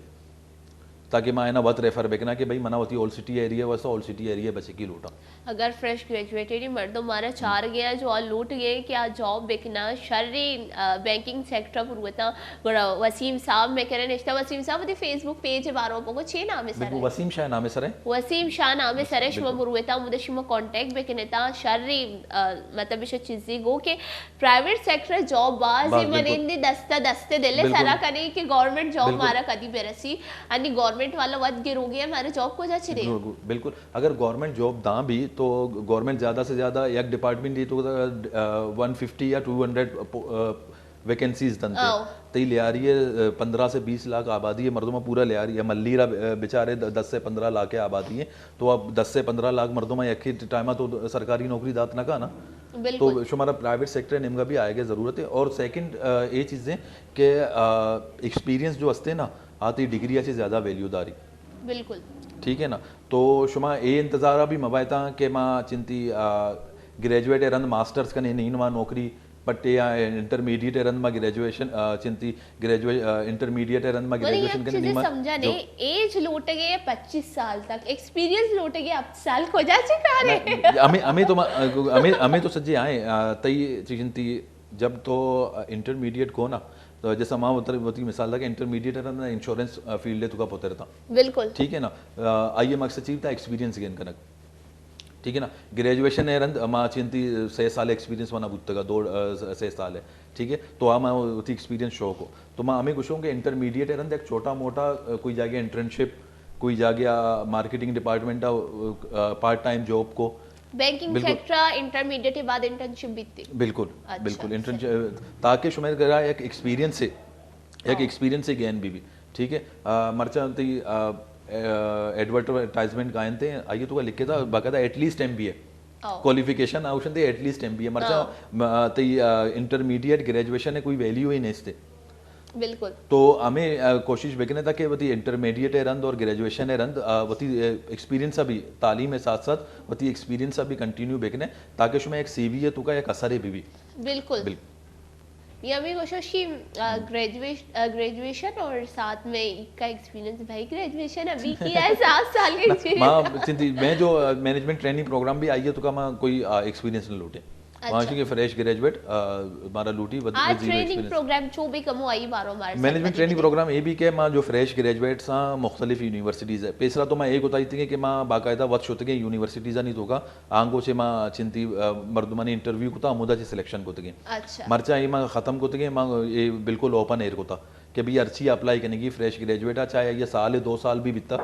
تاکہ ما اینا وت ریفر بکنا کہ بھئی منا وتی اولڈ سٹی ایریا واسطہ اولڈ سٹی ایریا بچے کی لوٹاں۔ اگر فریش گریجویٹڈ مردم مارا چار گیا جو آ لوٹ گئے کہ آ جاب بکنا شری، آ، بینکنگ سیکٹر پر ہوتا، گڑا وسیم صاحب میں کرے نشتا۔ وسیم صاحب دی فیس بک پیج بارو پکو چے نام سر بالکل، ہے؟ وسیم شاہ نام سر ہے۔ وسیم شاہ نام سر ہے، شما بالکل۔ بروتا مدے شما کانٹیکٹ بکنے تا شری، آ، مطلب ایشا چیزی گو کہ پرائیویٹ سیکٹر جاب باز باز، ہے، من بالکل۔ اندی دستا دستے دلے بالکل۔ سرا کنے کہ گورنمنٹ جاب بالکل۔ مارا کدی برسی، انی گورنمنٹ والا وقت گروگی ہے، مارا جاب کو جا چھ دے؟ بالکل۔ اگر گورنمنٹ جاب داں بھی تو گورنمنٹ زیادہ سے زیادہ یک ڈپارٹمنٹ دی تو، آ، ون ففٹی یا ٹو ہنڈریڈ پو-، آ، ویکنسیز دنتے۔ آؤ۔ تئی لیاری ہے، آ، پندرہ سے بیس لاکھ آبادی ہے، مردم پورا لیاری ہے، ملی را، آ، بچارے د-، دس سے پندرہ لاکھ آبادی ہے، تو اب دس سے پندرہ لاکھ مردم یک ہی ٹائم تو سرکاری نوکری دات نہ کا نا۔ بالکل۔ تو شمارا پرائیویٹ سیکٹر نیمگا بھی آئے گا ضرورت ہے۔ اور سیکنڈ، آ، یہ چیزیں کہ، آ، ایکسپیرینس جو ہستے نا، آتی ڈگری سے زیادہ ویلیو داری۔ بالکل۔ ٹھیک ہے نا؟ تو شما اے انتظار بھی مبایتاں کہ ما چنتی، آ، گریجویٹ رند ماسٹرز کنے نین ما نوکری پٹے یا انٹرمیڈیٹ رند ما گریجویشن، آ، چنتی گریجویٹ، آ، انٹرمیڈیٹ رند ما بلے گریجویشن یک کنے چیزے نین ما سمجھا جو نے، ایج لوٹگے پچیس سال تک، ایکسپیرینس لوٹگے ہفت سال کجا چی کارے؟ نہ، ہمیں، ہمیں تو ما-، ہمیں، ہمیں تو سجے آئے، آ، تئی چنتی جب تو انٹرمیڈیٹ کو نا، تو جیسا ما وتی، وتی مثال دا کہ انٹرمیڈیٹ رند انشورنس، آ، فیلڈ تو کا پترتا۔ بالکل۔ ٹھیک ہے نا؟ آ، آئیے مقصد چی تھا ایکسپیرینس گین کنک۔ ٹھیک ہے نا؟ گریجویشن ہے رند، ما چنتی سے سال ایکسپیرینس منا بوتگا، دو، آ، سے سال ہے۔ ٹھیک ہے؟ تو آ ما وتی ایکسپیرینس شو کو۔ تو ما ہمیں گوشوں کہ انٹرمیڈیٹ ہے رند ایک چھوٹا موٹا، آ، کوئی جاگے انٹرنشپ، کوئی جاگے، آ، مارکیٹنگ ڈپارٹمنٹ، آ، آ، پارٹ ٹائم جاب کو۔ بینکنگ بالکل۔ سیکٹر انٹرمیڈیٹ بعد انٹرنشپ بیتی۔ بالکل، اچھا، بالکل۔ انٹرنشپ، صحیح۔ تاکہ شمئے کرا ایک ایکسپیرینس ہے، ایک ہاں۔ ایکسپیرینس ہے گین بی بی۔ ٹھیک ہے؟ آ، مرچاں تئی، آ، آ، ایڈورٹائزمنٹ گائنتے، آئیے تو کا لکھے تھا، باقاعدہ ایٹ لیسٹ ایم بی اے۔ ہاں۔ کوالیفیکیشن آ اوشن تئی ایٹ لیسٹ ایم بی اے۔ مرچاں، ہاں۔ م-، آ، تئی، آ، انٹرمیڈیٹ گریجویشن ہے کوئی ویلیو ہی نہیں استے۔ بالکل۔ تو ہمیں، آ، کوشش بکنے تھا کہ وتی انٹرمیڈیٹ ہے رند اور گریجویشن ہے رند، آ، وتی، آ، ایکسپیرینس بھی، تعلیم ہے ساتھ ساتھ وتی ایکسپیرینس بھی کنٹینیو بکنے، تاکہ شما ایک سی وی ہے تو کا ایک اثر ہے بھی بھی۔ بالکل۔ بالکل۔ یہ ہمیں گوشو شی، آ، گریجویش-، آ، گریجویشن اور ساتھ میں ایک کا ایکسپیرینس بھائی، گریجویشن ابھی کیا ہے، سات سال کی چیز۔ ما، ما، چنتی، میں جو، آ، مینجمنٹ ٹریننگ پروگرام بھی آئیے تو کا ما کوئی، آ، ایکسپیرینس نہ لوٹے۔ اچھا۔ وہاں سے کہ فریش گریجویٹ، آ، ہمارا لوٹی، ود-، آ، with zero training experience. Programme چو بھی کمو آئی بارو مار مینجمنٹ ٹریننگ پروگرام یہ بھی کہ ما جو فریش گریجویٹس ہاں مختلف یونیورسٹیز ہے۔ پیسرا تو ما ایک ہوتا ہی تھی کہ ما باقاعدہ وقت شوتے کہ یونیورسٹیز نہیں تو کا آنگو چے ما چنتی، آ، مردمانی انٹرویو کتا، ہمودا چے سلیکشن کتگیں۔ اچھا۔ مرچاں اے ما ختم کتگیں، ما اے بالکل اوپن ایئر کتا کہ بھئی ہرچی اپلائی کنگی فریش گریجویٹ آ، چاہے یہ سال دو سال بھی بیتا،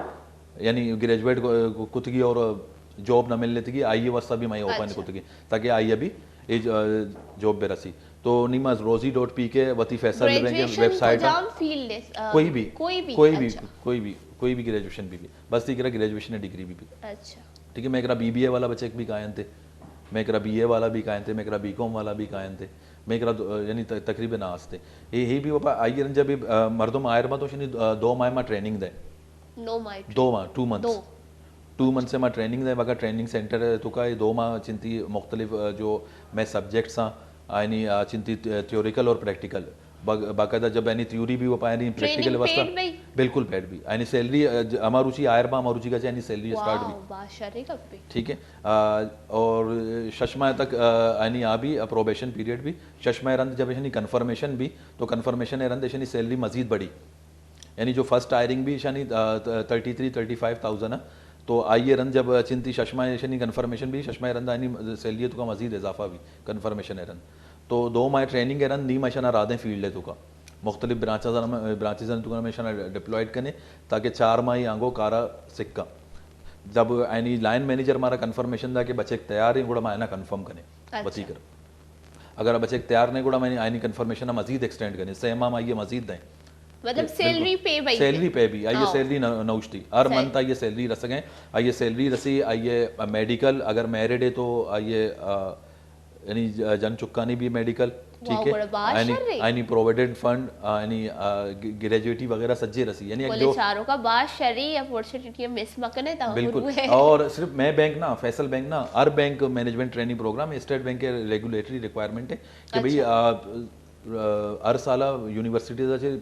یعنی گریجویٹ کو-، کتگی اور جاب نہ مل لیتگی، آئی واسطہ بھی میں اوپن اچھا۔ کتگی تاکہ آئی بھی اے ج-، جاب برسی۔ تو نی ما روزی ڈاٹ پی کے وتی فیصل لبیں کہ گریجویشن ویب سائٹ کجام فیلڈ ہے؟ آ، کوئی بھی، کوئی بھی، کوئی بھی، اچھا۔ کوئی بھی، کوئی بھی گریجویشن بھی، بھی۔ بس تئی کرا گریجویشن ڈگری بھی، بھی۔ اچھا۔ ٹھیک ہے، میں کرا بی بی اے والا بچک بھی کائنتے، میں کرا بی اے والا بھی کائنتے، میں کرا بی کام والا بھی کائنتے، میں کرا دو-، یعنی ت-، تقریباً آستے۔ یہ، یہ بھی وپا آئی رنجا بھی، آ، مردم آئر ما تو شنی، آ، دو ماہ ما ٹریننگ دے۔ نو ماہ۔ دو ماہ، ٹو منتھس۔ دو۔ ٹو منتھ سے ما ٹریننگ دے، باقاعدہ ٹریننگ سینٹر ہے تو کا یہ دو ماہ چنتی مختلف، آ، جو میں سبجیکٹس ہاں، آئینی، آ، چنتی تھیوریکل اور پریکٹیکل۔ با-، باقاعدہ جب اینی تھیوری بھی وہ پائے نہیں، پریکٹیکل ٹریننگ واسطہ پیڈ بھی؟ بالکل پیڈ بھی۔ اینی سیلری، آ، ج-، ہمارو چی آئر با، ہمارو چی کا چی اینی سیلری اسٹارٹ بھی۔ واہ، بادشاہ رے گپے۔ ٹھیک ہے۔ آ، اور شش ماہ تک، آ، اینی آ بھی، آ، پروبیشن پیریڈ بھی، شش ماہ رند جب اینی کنفرمیشن بھی، تو کنفرمیشن رند اینی سیلری مزید بڑھی۔ یعنی جو فرسٹ ہائرنگ بھی ایشانی، آ، ت-، thirty three, thirty five thousand ہے۔ تو آئیے رند جب چنتی شش ماہ ایشانی کنفرمیشن بھی، شش ماہ رند آئینی سیلری تو کا مزید اضافہ بھی، کنفرمیشن ہے رند۔ تو دو ماہ ٹریننگ ہے رند، نی ماہ ایشانا رادیں فیلڈ ہے تو کا۔ مختلف برانچز، برانچز ہیں تو کا ہم ایشانا ڈپلوائڈ کنے، تاکہ چار ماہ ہی آنگو کارا سکا۔ جب اینی لائن مینیجر ہمارا کنفرمیشن دا کہ بچے تیار ہیں، گڑا ما اینا کنفرم کنے۔ اچھا۔ وتی کر۔ اگر بچے تیار نہیں، گڑا میں آئینی کنفرمیشن ہم مزید ایکسٹینڈ کریں، سے ماہ ہم آئیے مزید دیں۔ مطلب کہ سیلری بالکل۔ پے بھائی؟ سیلری پے بھی، آئیے ہاں۔ سیلری نو-، نوشتی۔ ہر صحیح۔ منتھ آئیے سیلری رسگیں، آئیے سیلری رسی، آئیے میڈیکل، اگر میرڈ ہے تو آئیے، آ، یعنی ج-، جن چکانی بھی میڈیکل، ٹھیک ہے؟ گڑا باز آئینی، شر ہے۔ آئینی پروویڈنٹ فنڈ، آئینی، آ، گ-، گریجویٹی وغیرہ سجے رسی، یعنی بولے چاروکا باز شر ہے، اپورچونیٹی مس مکنے تا۔ بالکل۔ اور صرف مئے بینک نا، فیصل بینک نا، ہر bank management training programme, state bank کے ریگولیٹری ریکوائرمنٹ ہے کہ بھئی، اچھا۔ آ، آ، ہر سال یونیورسٹیز چے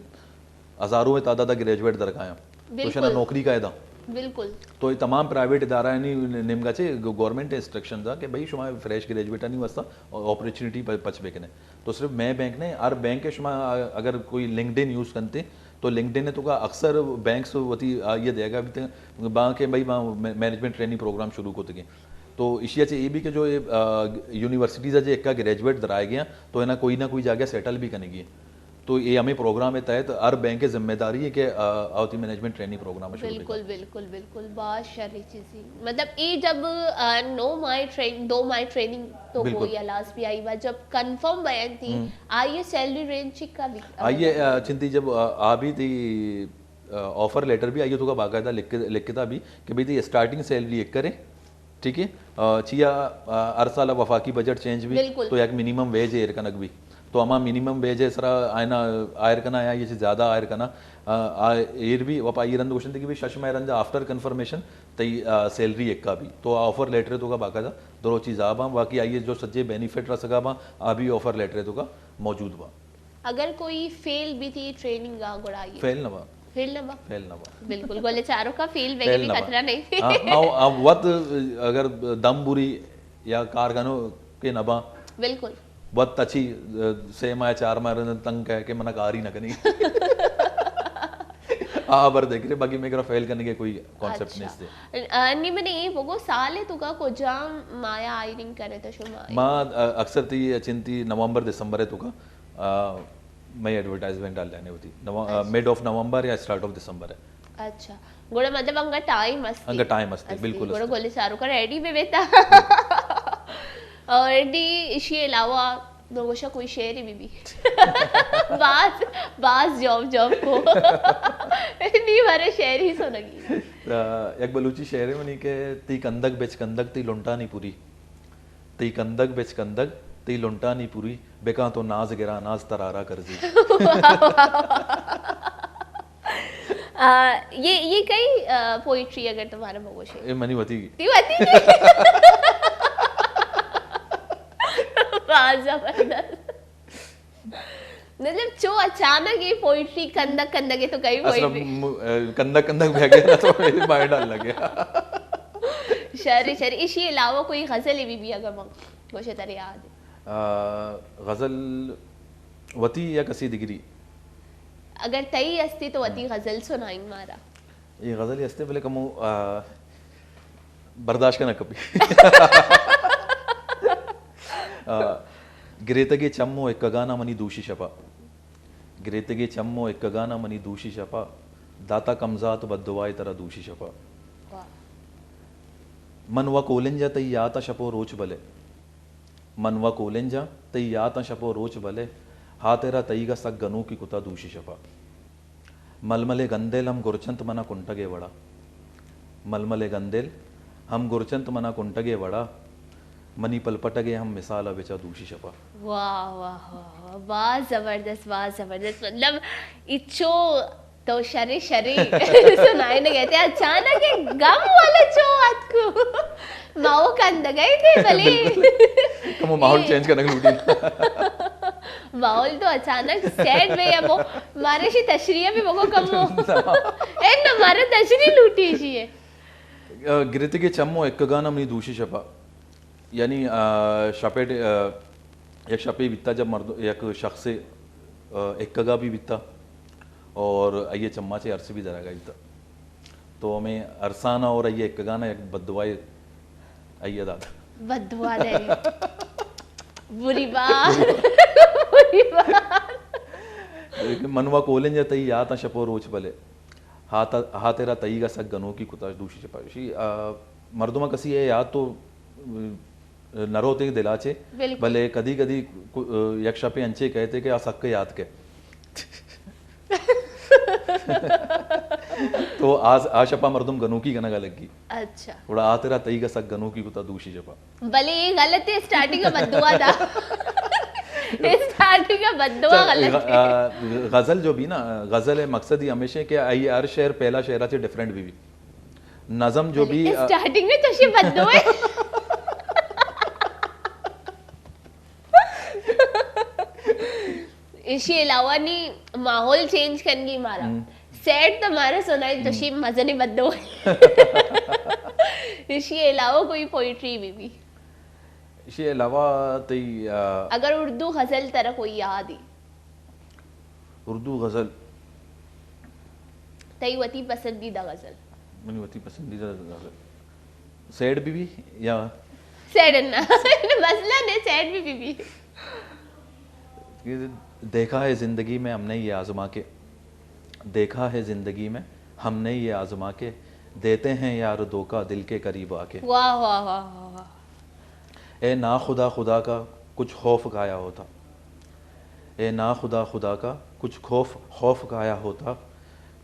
ہزاروں تعداد گریجویٹ درکایاں۔ تو شنا بالکل۔ نوکری کا ادا۔ بالکل۔ تو یہ تمام پرائیویٹ ادارہ نیمگا چے گورنمنٹ انسٹرکشن دا کہ بھئی شما فریش گریجویٹ آنی واسطہ اپورچونیٹی پچ بکنے۔ تو صرف مئے بینک نے، ہر بینک ہے، شما اگر کوئی لنکڈ ان یوز کنتے تو لنکڈ ان ہے تو کا اکثر بینکس وتی آئیے دے گا بھی تے باں کہ بھئی باں مینجمنٹ ٹریننگ پروگرام شروع کو تکے۔ تو ایشیا چے یہ بھی کہ جو یہ، آ، یونیورسٹیز ہے جو ایک کا گریجویٹ درائے گیا تو انہاں کوئی نہ کوئی جاگہ سیٹل بھی کرنے گی۔ تو یہ ہمیں پروگرام کے تحت ہر بینک کی ذمہ داری ہے کہ، آ، آوتی مینجمنٹ ٹریننگ پروگرام شروع کرے۔ بالکل، بالکل، بالکل، باز شر چیزی۔ مطلب، یہ جب، آ، نو ماہ ٹرین-، دو ماہ ٹریننگ تو بالکل۔ کوئی الاس بھی آئی با، جب کنفرم بیان تھی، ہم۔ آئیے سیلری رینج چکا بھی؟ آئیے، آ، چنتی جب، آ، آ بھی تھی، آ، آفر لیٹر بھی آئیے تو کا باقاعدہ لکھ کے، لکھتا بھی کہ بھئی تھی اسٹارٹنگ سیلری ایک کرے، ٹھیک ہے؟ آ، چیا، آ، ہر سال وفاقی بجٹ چینج بھی، بالکل۔ تو یک منیمم ویج ایر کنگ بھی۔ تو ہما منیمم ویج سرا آئینا آئر کنا یا یہ زیادہ آئر کنا، آ، آ، ایر بھی وپا یہ رند گوشن تھی کہ بھئی شش ماہ رند آفٹر کنفرمیشن تئی، آ، سیلری ایکا بھی۔ تو آفر لیٹر تو کا باقاعدہ درو چیز آ باں، باقی آئیے جو سجے بینیفٹ رسگا باں، آ بھی آفر لیٹر تو کا موجود باں۔ اگر کوئی فیل بھی تھی ٹریننگ آ گڑا یہ فیل نہ با۔ فیل نہ با۔ فیل نہ با۔ بالکل، گولے چاروں کا فیل بیگے فیل بھی نہ با۔ خطرہ نہیں۔ ہاں، ہاں، ہاں، وت اگر دم بری یا کار کنو کہ نہ با۔ بالکل۔ وت اچھی، آ، سے ماہ، چار ماہ رند تنگ ہے کہ منا کار ہی نہ کنی۔ آ بر دیکھ رہے، باقی میں کرا فیل کرنے کے کوئی کانسیپٹ اچھا۔ نہیں تھے۔ آ، نی منے یہ بگو سال ہے تو کا کجام مایا ہائرنگ کرے تو شما؟ ما، آ، اکثر تھی چنتی نومبر دسمبر ہے تو کا۔ آ، مئے ایڈورٹائزمنٹ ڈال لینے ہوتی۔ نو-، آ، اچھا۔ مڈ آف نومبر یا اسٹارٹ آف دسمبر ہے۔ اچھا۔ گڑا مطلب انگا ٹائم استی۔ انگا ٹائم استی، استی۔ بالکل گڑا استی۔ گولے چاروں کا ریڈی بھی بیتا۔ اور دی اشی علاوہ نوگوشا کوئی شعر بھی بھی۔ باز، باز جاب، جاب کو۔ نی بارے شعر ہی سنگی۔ آ، یک بلوچی شعر ہے منی کہ تی کندگ بچ کندگ تی لنٹانی پوری۔ تئی کندگ بچ کندگ، تئی لنٹانی پوری، بکاں تو ناز گراں ناز ترارا کرزی۔ آ، یہ، یہ کئی، آ، پوئٹری اگر تمہارا بگوشے؟ اے منی وتی۔ تی وتی کی؟ باز زبردست۔ مطلب، چو اچانک یہ پوئٹری کندگ کندگ تو کئی اصلاً پوئٹری؟ م-، اے، کندگ کندگ بہ گیا نا تو میرے مائنڈ آن لگے۔ شر، شر۔ اشی علاوہ کوئی غزل بھی، بھی اگر من گوشے ترے یاد ہے؟ آ، غزل وتی یا کسی دگری؟ اگر تئی استی تو وتی غزل سنائیں مارا۔ یہ غزلے ہستے بلے کمو، آ، برداشت کنگ کپی۔ آ، گریتگے چم و اکگانا منی دوشی شپا۔ گریتگے چم و اکگانا منی دوشی شپا۔ داتا کمزات بددعائے ترا دوشی شپا۔ واہ۔ من و کولنجا تئی یاتا شپ و روچ بلے۔ من و کولنجا تئی یاتاں شپ و روچ بلے، ہاترا تئیگا سک گنوکی کتا دوشی شپا۔ ململے گندیل ہم گرچنت منا کنٹگے وڑا۔ ململے گندیل ہم گرچنت منا کنٹگے وڑا۔ منی پلپٹگے ہم مثالا بچا دوشی شپا۔ واہ، واہ، واہ، واہ، باز زبردست، باز زبردست۔ مطلب، اچو تو شرے شرے سنائے نہ گئے تھے، اچانک ایک غم والا چو آت کو۔ ماحول کندگئی تھے بلے۔ بالکل۔ کمو ماحول چینج کرنے لوٹی۔ ماحول تو اچانک سیٹ میں یا وہ مارے شی تشریح بھی بگو کمو۔ اے نہ مارے تشریح لوٹی شی ہے۔ گرتگے چمو ایک گانا منی دوشی شپا۔ یعنی، آ، شپے ڈ-، آ، یک شپے بیتا جب مرد-، یک شخص، آ، اکگا بھی بیتا اور آئیے چما چے ارس بھی درگا بیتا۔ تو ہمیں ارسانا اور آئیے اکگانا یک بددعائے آئیے دادا۔ بددعا دے۔ بری بات۔ بری بات۔ لیکن منوا کولنجا تئی یاتاں شپو روچ بلے۔ ہات-، ہاترا تئیگا سک گنوکی کتا دوشی چپا۔ شی، آ، مردماں کسی اے یات تو، آ، نہ روتے دلا چے، بالکل۔ بلے کدی کدی کو-، آ، یک شپے انچے کہتے کہ آ سک یات کے۔ تو آ، آ شپا مردم گنوکی کنگا لگی۔ اچھا۔ گڑا ہاترا تئیگا سک گنوکی کتا دوشی چپا۔ بلے یہ غلط ہے، سٹارٹنگ ءَ بددعا دا۔ اسٹارٹنگ ءَ بد دعا غلط غ-، ہے۔ آ، غزل جو بھی نا، غزل ءِ مقصد ہی ہمیش ایں کہ آئی ہر شعر پہلا شعر ءَ چہ ڈفرنٹ بی بی۔ نظم جو بھی، آ، اسٹارٹنگ میں تو شی بد دعا ہے۔ ایشی علاوہ نی ماحول چینج کنگی مارا۔ ہم۔ سیڈ تو مارا سنائے تو ہم۔ شی مزن بد دعا ہے۔ ایشی علاوہ کوئی پوئٹری بی بی؟ ایشی علاوہ تئی، آ، اگر اردو غزل ترا کوئی یاد ہی؟ اردو غزل۔ تئی وتی پسندیدہ غزل؟ منی وتی پسندیدہ غزل سیڈ بی بی یا؟ سیڈ نہ۔ مسئلہ نے سیڈ بی بی۔ دیکھا ہے زندگی میں ہم نے یہ آزما کے، دیکھا ہے زندگی میں ہم نے یہ آزما کے، دیتے ہیں یار دھوکہ دل کے قریب آ کے۔ واہ، واہ، واہ، واہ، واہ۔ اے ناخدا خدا کا کچھ خوف کھایا ہوتا، اے ناخدا خدا کا کچھ خوف، خوف کھایا ہوتا،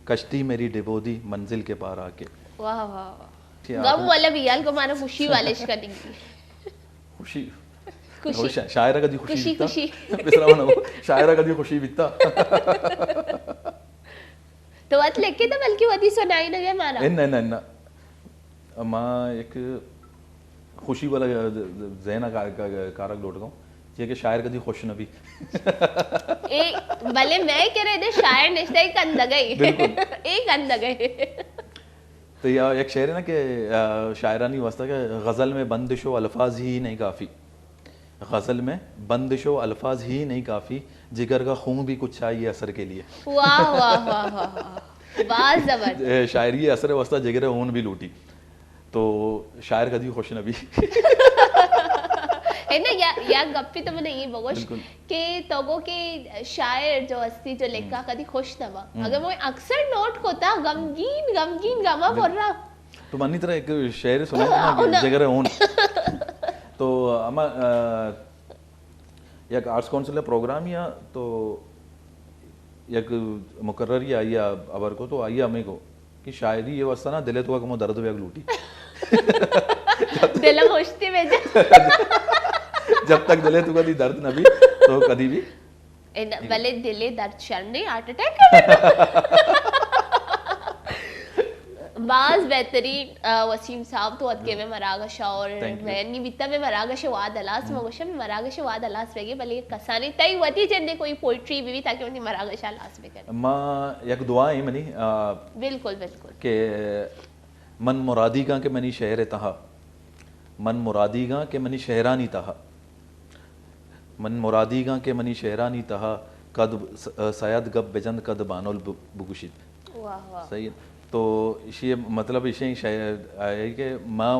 کشتی میری ڈبو دی منزل کے پار آ کے۔ واہ، واہ، واہ۔ کیا غم آدمی۔ والا بھی یار کو مانا خوشی والے شکا نہیں۔ خوشی۔ خوشی۔ شا-، شاعرہ کدی خوشی خوشی، بیتا؟ خوشی۔ بسرا بنا وہ، شاعرہ کدی خوشی بیتا؟ تو وت لکھے تو بلکہ وتی سنائی نہ گئے مارا۔ انہ، انہ، انہ۔ ما یک خوشی والا ذہن کا-، کا-، کارک لوٹ گا، یہ کہ شاعر کدی خوش نہ بی۔ اے، بلے میں کرے دے شاعر نشتہ ایک اندگے۔ بالکل۔ ایک اندگے۔ تو یا یک شعر ہے نا کہ، آ، شاعرانی واسطہ کہ غزل میں بندش و الفاظ ہی نہیں کافی۔ غزل میں بندش و الفاظ ہی نہیں کافی، جگر کا خون بھی کچھ چاہیے اثر کے لیے۔ واہ، واہ، واہ، واہ، واہ۔ باز زبردست۔ اے، شاعری اثر واسطہ جگر خون بھی لوٹی۔ تو شاعر کدی خوش نہ بی۔ ہے نا، یا، یا گپی تو منے یہ بگوش بالکل۔ کہ تو گو کہ شاعر جو ہستی، جو لکھا، ہم۔ کدی خوش نہ با۔ ہم۔ اگر وہ اکثر نوٹ کوتا، غمگین، غمگین، غما بال-، پر رہا۔ تو منی طرح ایک شعر سنا نا کہ ہاں، جگر ہون۔ تو ہما، آ، یک آرٹس کونسل ءِ پروگرام یا تو یک مقرری آئی ءَ ہبر کو تو آئی ءَ ہمے کو کہ شاعری یہ واسطہ نا دل ءِ تو کمو درد بیگ لوٹی۔ دل ءَ خوشتی بہ جا۔ جب تک دل ءِ تو دی درد نہ بی تو کدی بھی اے نہ، بلے دل ءِ درد شر نہیں، ہارٹ اٹیک کرنا۔ باز بہترین، آ، وسیم صاحب تو اتکے میں مراگش اور میں نی بیتا میں مراگش واد ہلاس، میں گوشم مراگش واد ہلاس بگے، بلے کسانی تئی وتی جندے کوئی پوئٹری بھی، بھی تاکہ وتی مراگش ہلاس بکن۔ ما یک دعا ہے منی، آ، بالکل، بالکل۔ کہ من مرادیگاں کہ منی شعر تہا، من مرادیگاں کہ منی شعرانی تہا، من مرادیگاں کہ منی شعرانی تہا کد س-، سید گپ بجند کد بانل ب-، بگوشیت۔ واہ، واہ۔ صحیح ہے۔ تو ایشی مطلب ایشی شاعر آئے کہ ما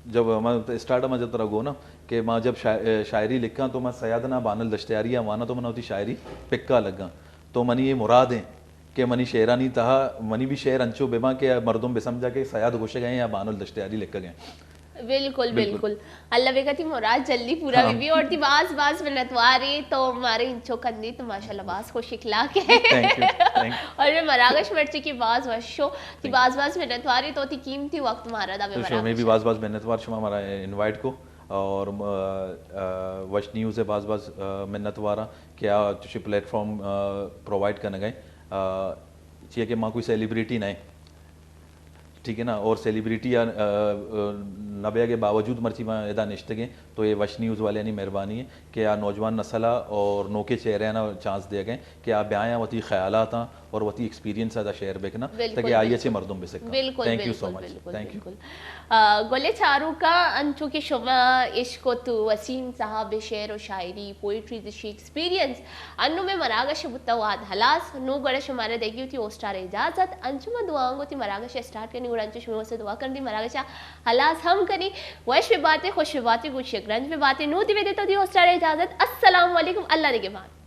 جب ما اسٹارٹ ما جب ترا گونا کہ ما جب شاع-، شاعری لکھاں تو ما سید نا بانل دشتیاری آ وانا تو من وتی شاعری پکا لگاں۔ تو منی یہ مراد ہیں کہ منی شعرانی تہا منی بھی شعر انچو بباں کہ مردم بسمجھا کہ سید گوشگ ہیں یا بانل دشتیاری لکھگ ہیں۔ بالکل، بالکل۔ بالکل۔ اللہ بکا تئی مراد جلدی پورا ہاں۔ بی بی اور تئی باز باز منتواری تو مارے انچو کندی تو ماشاءاللہ باز خوش اخلاق ہے۔ Thank you, thank you. اور میں مراگش مرچی کی باز وشو، تئی باز باز منتواری تو تئی قیمتی وقت مارا دا میں تو شو، میں بھی مراگش۔ باز باز منتوار شما مارا انوائٹ کو اور، آ، آ، وش نیوز ہے باز باز، آ، منتوار ہاں کہ آ چوشی پلیٹ فارم، آ، پرووائڈ کرنے گئے۔ آ، چیئے کہ ما کوئی سیلیبریٹی نہیں۔ ٹھیک ہے نا، اور سیلیبریٹی آ، آ، آ، نہ بیگ ءِ باوجود مرچی ما ادا نشتگیں تو یہ وش نیوز والے نی مہربانی ہے کہ آ نوجوان نسل آ اور نوکے چہرے نا چانس دیا گئے کہ آ بیایا وتی خیالات آ اور وتی ایکسپیرینس ادا شیئر بکنا بالکل، تاکہ آئی بالکل۔ اچھے مردم بسکا۔ بالکل، تھینک یو سو بالکل، مچ۔ بالکل، تھینک یو۔ بالکل۔ آ، گلے چاروکا انچو کہ شما عشق و تو وسیم صاحب شعر و شاعری، پوئٹری، شیکسپیرینس انو میں مراگش بوتا واد ہلاس، نو گڑا شمارا دیگی ہوتی ہوسٹار اجازت، انچو ما دعا آنگو تی مراگش اسٹارٹ کنی، گڑا انچو شما سے دعا کن دی مراگش ہلاس ہم کنی، وش بے باتے، خوش بے باتے، گوشی گرنج بے باتے، نو تی ویدے تو دی ہوسٹار اجازت، السلام علیکم، اللہ نگہبان۔